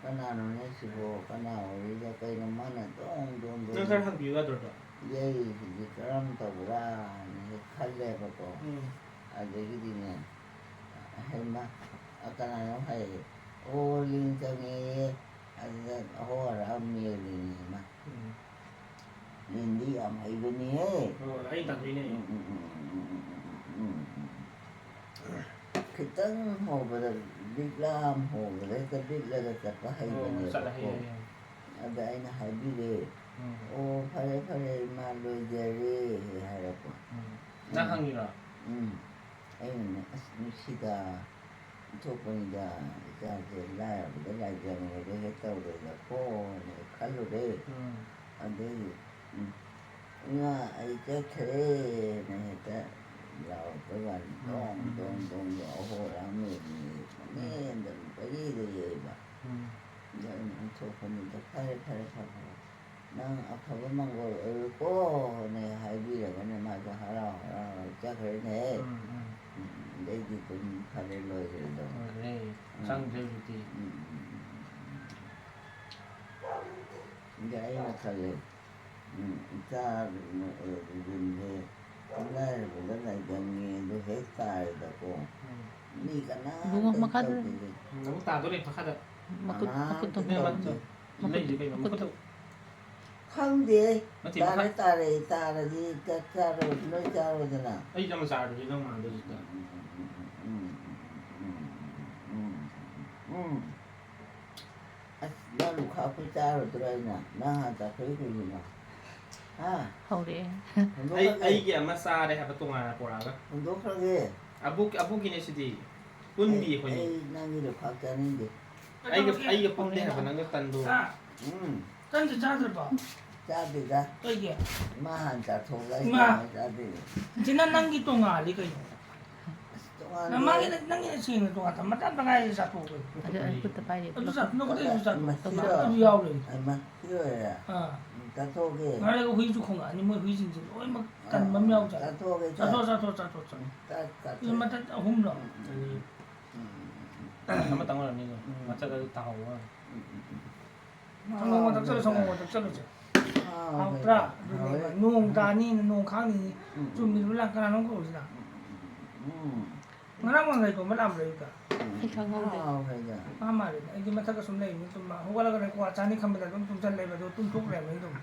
ꯀꯅꯥꯅꯣꯅꯦ ꯁꯤꯕꯣ? ꯀꯅꯥ ꯑꯣꯏꯔꯤꯖꯥꯠ? ꯀꯩꯅꯣ ꯃꯥꯅ ꯗꯣꯡ ꯗꯣꯡ ꯗꯣꯡ ꯅꯪ ꯈꯔ ꯍꯪꯕꯤꯌꯨ ꯌꯥꯗ꯭ꯔꯣ? ꯌꯩꯔꯤꯁꯤꯗꯤ ꯀꯔꯝ ꯇꯧꯕ꯭ꯔꯥꯅ ꯍꯦꯛ ꯈꯜꯂꯦꯕꯀꯣ꯫ ꯎꯝ꯫ ꯑꯗꯒꯤꯗꯤꯅꯦ, ꯍꯩꯃꯥ, ꯑ, ꯀꯅꯥꯅꯣ ꯍꯥꯏꯌꯦ꯫ ꯑꯣ, ꯂꯤꯟ ꯆꯪꯉꯦꯌꯦ꯫ ꯑꯗꯨꯗ ꯑꯍꯣ ꯍꯔꯥ ꯃꯦꯜꯂꯤꯅꯦ ꯃꯥ꯫ ꯎꯝ꯫ ꯂꯤꯟꯗꯤ ꯌꯥꯝ ꯍꯩꯕꯅꯤꯍꯦ꯫ ꯑꯣ, ꯑꯩ ꯇꯥꯛꯄꯤꯅꯦ꯫ ꯎꯝ, ꯎꯝ, ꯎꯝ꯫ ꯈꯤꯇꯪ ꯍꯧꯕꯗ, ꯂꯤꯛꯂꯥꯝ ꯍꯧꯕꯗ ꯍꯦꯛꯇ ꯂꯤꯠꯂꯒ ꯆꯠꯄ ꯑꯣ, ꯆꯠꯂ ꯍꯩꯕꯅꯦꯕꯀꯣ꯫ ꯍꯩ, ꯍꯩ, ꯍꯩ꯫ ꯑꯗ ꯑꯩꯅ ꯍꯥꯏꯕꯤꯔꯦ, ꯎꯝ꯫ "ꯑꯣ, ꯐꯔꯦ, ꯐꯔꯦ, ꯏꯃꯥ, ꯂꯣꯏꯖꯔꯦ" ꯍꯥꯏꯔꯛꯄ꯫ ꯎꯝ꯫ ꯅꯪ ꯎꯝ꯫ ꯍꯪꯉꯤꯔꯣ? ꯎꯝ꯫ ꯑꯩꯅꯅꯦ, "ꯑꯁ, ꯅꯨꯡꯁꯤꯗ, ꯏꯟꯊꯣꯛꯄꯅꯤꯗ, ꯏꯆꯥꯁꯦ ꯂꯥꯏꯔꯕꯗ ꯂꯥꯏꯖꯪꯉꯦꯗ ꯍꯦꯛ ꯇꯧꯔꯦꯗꯀꯣꯅ" ꯈꯜꯂꯨꯔꯦ꯫ ꯎꯝ꯫ ꯑꯗꯩ, ꯎꯝ, "ꯏꯃꯥ, ꯑꯩ ꯆꯠꯈ꯭ꯔꯦꯅ" ꯍꯦꯛꯇ ꯂꯥꯎꯔꯛꯄꯩ ꯋꯥꯅꯤ꯫ ꯎꯝ, ꯗꯣꯡ, ꯎꯝ, ꯗꯣꯡ, ꯎꯝ꯫ ꯗꯣꯡ, ꯗꯣꯡ, ꯑꯍꯣ ꯍꯔꯥ ꯃꯦꯜꯂꯤꯅꯦ꯫ ꯎꯝ꯫ ꯄꯪꯌꯦꯟꯗ, ꯄꯪꯌꯦꯟꯗ ꯌꯩꯕ꯫ ꯎꯝ꯫ ꯑꯗ ꯑꯩꯅ ꯏꯟꯊꯣꯛꯄꯅꯤꯗ, "ꯐꯔꯦ, ꯐꯔꯦ, ꯐꯔꯦ, ꯐꯔꯦ꯫ ꯅꯪ ꯑꯐꯕ ꯃꯪꯒꯣꯜ ꯑꯣꯏꯔꯣꯀꯣꯅ" ꯍꯥꯏꯕꯤꯔꯒꯅꯦ ꯃꯥꯁꯨ ꯍꯔꯥꯎ ꯍꯔꯥꯎ ꯆꯠꯈ꯭ꯔꯦꯅꯦꯍꯦ꯫ ꯎꯝ, ꯎꯝ꯫ ꯎꯝ, ꯑꯗꯩꯗꯤ ꯑꯗꯨꯝ ꯐꯔꯦ, ꯂꯣꯏꯈ꯭ꯔꯦꯗꯣ꯫ ꯂꯣꯏꯈ꯭ꯔꯦ꯫ ꯎꯝ꯫ ꯆꯪꯗ꯭ꯔꯦ ꯍꯧꯖꯤꯛꯇꯤ꯫ ꯎꯝ, ꯎꯝ, ꯎꯝ, ꯎꯝ꯫ ꯑꯗ ꯑꯩꯅ ꯈꯜꯂꯦ, ꯎꯝ, ꯏꯆꯥ ꯂꯤꯟꯁꯦ ꯂꯥꯏꯔꯕꯗ ꯂꯥꯏꯖꯪꯉꯦ ꯑꯗꯨ ꯍꯦꯛ ꯇꯥꯔꯦꯗꯀꯣ꯫ ꯎꯝ꯫ ꯃꯤ ꯀꯅꯥꯝꯇ ꯏꯕꯨꯡꯉꯣ, ꯃꯈꯥꯗ ꯇꯧꯗꯦ꯫ ꯎꯝ, ꯑꯃꯨꯛ ꯇꯥꯗꯣꯔꯦ ꯃꯈꯥꯗ꯫ ꯃꯈꯨꯠ, ꯀꯅꯥꯝꯇ ꯃꯈꯨꯠꯇꯣ꯫ ꯇꯧꯗꯦ꯫ ꯃꯈꯨꯠ, ꯂꯩꯁꯦ ꯀꯩꯅꯣ, ꯃꯈꯨꯠꯇꯣ꯫ ꯃꯈꯨꯠꯇꯣ꯫ ꯈꯪꯗꯦ꯫ ꯅꯠꯇꯦ, ꯇꯥꯔꯦ, ꯃꯈꯥ- ꯇꯥꯔꯦ, ꯇꯥꯔꯗꯤ ꯆꯥꯛ ꯆꯥꯔꯣ, ꯂꯣꯏ ꯆꯥꯔꯣꯗꯅ꯫ ꯑꯩꯁꯨ ꯑꯃ ꯆꯥꯔꯒꯦ, ꯅꯪ ꯃꯥꯡꯗ ꯍꯧꯖꯤꯛꯇ꯫ ꯎꯝ, ꯎꯝ, ꯎꯝ꯫ ꯑꯁ, ꯅꯪ ꯂꯨꯈꯥꯛꯄꯨ ꯆꯥꯔꯨꯗ꯭ꯔꯣ ꯑꯩꯅ? ꯅꯪ ꯍꯥꯟꯅ ꯆꯥꯊꯣꯛꯏ ꯀꯩꯒꯤꯅꯣ? ꯍꯥ? ꯍꯧꯔꯛꯑꯦ꯫ ꯑꯩ, ꯍꯨꯟꯗꯣꯛꯈ꯭ꯔꯒꯦ? ꯑꯩꯒꯤ ꯑꯃ ꯆꯥꯔꯦ ꯍꯥꯏꯕ ꯇꯣꯉꯥꯟꯅ ꯄꯨꯔꯛꯑꯒ꯫ ꯍꯨꯟꯗꯣꯛꯈ꯭ꯔꯒꯦ? ꯑꯕꯣꯛ-, ꯑꯕꯣꯛꯀꯤꯅꯦ ꯁꯤꯗꯤ꯫ ꯄꯨꯟꯕꯤ ꯑꯩ, ꯑꯩꯈꯣꯏꯅꯤ꯫ ꯑꯩ ꯅꯪꯒꯤ ꯂꯨꯈꯥꯛ ꯆꯥꯅꯤꯡꯗꯦ꯫ ꯑꯩꯒ, ꯑꯩꯒ ꯄꯨꯟꯗꯦ ꯍꯥꯏꯕ ꯅꯪꯒ ꯇꯟꯗꯣ꯫ ꯍꯥ? ꯎꯝ꯫ ꯇꯟꯁꯨ ꯆꯥꯗ꯭ꯔꯕꯣ? ꯆꯥꯗꯦꯗ꯫ ꯀꯩꯒꯤ? ꯏꯃꯥ ꯍꯥꯟꯅ ꯆꯥꯊꯣꯛꯑꯒ ꯑꯩ ꯏꯃꯥ꯫ ꯀꯃꯥꯏꯅ ꯆꯥꯗꯣꯏꯅꯣ? ꯏꯆꯦ, ꯅꯪ, ꯅꯪꯒꯤ ꯇꯣꯉꯥꯜꯂꯤ ꯀꯩꯅꯣ? ꯑꯁ, ꯇꯣꯉꯥꯟꯗꯦ꯫ ꯅꯪ ꯃꯥꯒꯤ, ꯅꯪꯒꯤꯅ ꯁꯦꯡꯅ ꯇꯣꯉꯥꯟ ꯊꯝ-, ꯃꯇꯠ ꯃꯉꯥꯏꯗ ꯆꯥꯊꯣꯛꯑꯣ ꯀꯩꯅꯣ? ꯑꯗꯨ ꯑꯩ ꯈꯨꯠꯇ ꯄꯥꯏꯔꯤ꯫ ꯑꯗꯨ ꯆꯥ-, ꯅꯪ ꯈꯨꯠꯇ ꯆꯥꯊꯣꯛꯑꯣ꯫ ꯃꯁꯤꯔꯣ? ꯑꯗꯨ ꯌꯥꯎꯔꯦ꯫ ꯑꯩꯃ, ꯁꯤ ꯑꯣꯏꯔꯦ? ꯑꯥ꯫ ꯎꯝ, ꯆꯥꯊꯣꯛꯑꯒꯦ꯫ ꯉꯥꯏꯔꯒ ꯍꯨꯏꯁꯨ ꯈꯣꯡꯉꯛꯑꯅꯤ, ꯃꯣꯏ ꯍꯨꯏꯁꯤꯡꯁꯦ ꯂꯣꯏꯅꯃꯛ ꯇꯟꯕ ꯑꯃ ꯌꯥꯎꯖꯥꯠꯅꯤ꯫ ꯆꯥꯊꯣꯛꯑꯒꯦ, ꯆꯥꯊꯣꯛꯑꯣ, ꯆꯥ-, ꯆꯥꯊꯣꯛꯑꯣ, ꯆꯥꯊꯣꯛꯑꯣ, ꯆꯥꯊꯣꯛꯑꯣ꯫ ꯎꯝ, ꯆꯥ-, ꯆꯥꯊꯣꯛꯑꯣ꯫ ꯁꯤ ꯃꯇꯠ ꯑꯍꯨꯝꯂꯣ? ꯎꯝ꯫ ꯑꯃꯇꯪ ꯑꯣꯏꯔꯝꯅꯤꯗꯣ꯫ ꯎꯝ꯫ ꯃꯊꯛꯇ ꯇꯥꯍꯧꯕ ꯋꯥꯅꯤ꯫ ꯁꯪꯒꯣꯝꯒ ꯊꯛꯆꯜꯂꯨ, ꯁꯪꯒꯣꯝꯒ ꯊꯛꯆꯜꯂꯨꯁꯦ꯫ ꯍꯥꯎꯕ꯭ꯔꯥ? ꯑꯗꯨꯅꯦꯕ꯫ ꯍꯥꯎꯋꯦ꯫ ꯅꯣꯡ ꯇꯥꯅꯤꯅ, ꯅꯣꯡ ꯈꯥꯛꯅꯤꯅ꯫ ꯎꯝ, ꯎꯝ꯫ ꯆꯨꯝꯃꯤꯕ ꯂꯥ-, ꯀꯅꯥꯅꯣꯝ ꯀꯧꯔꯤꯁꯤꯅ? ꯎꯝ꯫ ꯉꯔꯥꯡ ꯋꯥꯡꯈꯩ ꯈꯣꯝꯕ ꯂꯥꯛꯑꯝꯕ꯭ꯔꯥ ꯑꯌꯨꯛꯇ? ꯑꯩ ꯈꯪꯍꯧꯗꯦ꯫ ꯍꯥꯎꯋꯦꯗ꯫ ꯃꯥ ꯃꯥꯜꯂꯦ꯫ ꯑꯩꯗꯤ ꯃꯊꯛꯇ ꯁꯨꯝ ꯂꯩꯕꯅꯤ, ꯇꯨꯝꯕ꯫ ꯍꯧꯒꯠꯂꯒꯅ ꯀ꯭ꯋꯥ ꯆꯥꯅꯤ ꯈꯟꯕꯗ ꯑꯗꯨꯝ ꯇꯨꯝꯁꯜꯂꯦꯕ, ꯑꯗꯨ ꯇꯨꯝꯊꯣꯛ ꯂꯩꯔꯝꯃꯦ ꯑꯗꯨꯝ꯫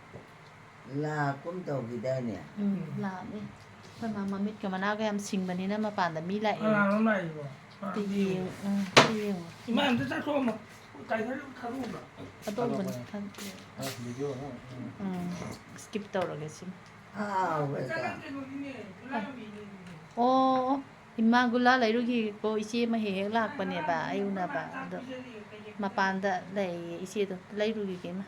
ꯂꯥꯛꯀꯨꯝ ꯇꯧꯈꯤꯗꯥꯏꯅꯦ? ꯎꯝ, ꯂꯥꯛꯑꯝꯃꯦ꯫ ꯑꯩꯈꯣꯏ ꯃꯥ ꯃꯃꯤꯠꯀ ꯃꯅꯥꯒ ꯌꯥꯝ ꯁꯤꯡꯕꯅꯤꯅ ꯃꯄꯥꯟꯗ ꯃꯤ ꯂꯥꯛꯑꯦ꯫ ꯀꯅꯥꯅꯣꯝ ꯂꯥꯛꯏꯕꯣ? ꯑꯝꯇ ꯌꯦꯡꯉꯨ, ꯎꯝ, ꯑꯝꯇ ꯌꯦꯡꯉꯨ꯫ ꯏꯃꯥ, ꯑꯝꯇ ꯆꯥꯊꯣꯛꯑꯝꯃꯣ꯫ ꯀꯥꯏꯗ ꯈꯔꯨꯕ꯭ꯔꯣ? ꯑꯇꯣꯞꯄꯅꯤ ꯈꯪꯗꯦ꯫ ꯎꯝ, skip ꯇꯧꯔꯒꯦ ꯁꯤꯃ꯫ ꯍꯥꯎꯋꯦꯗ꯫ ꯑꯣ, ꯏꯃꯥ ꯒꯨꯂꯥ ꯂꯩꯔꯨꯈꯤꯒꯦꯀꯣ, ꯏꯆꯦ ꯑꯃ ꯍꯦꯛ ꯍꯦꯛ ꯂꯥꯛꯄꯅꯦꯕ ꯑꯩ ꯎꯅꯕ, ꯑꯗꯣ ꯃꯄꯥꯟꯗ ꯂꯩꯌꯦ ꯏꯆꯦꯗꯣ, ꯂꯩꯔꯨꯈꯤꯒꯦ ꯏꯃꯥ꯫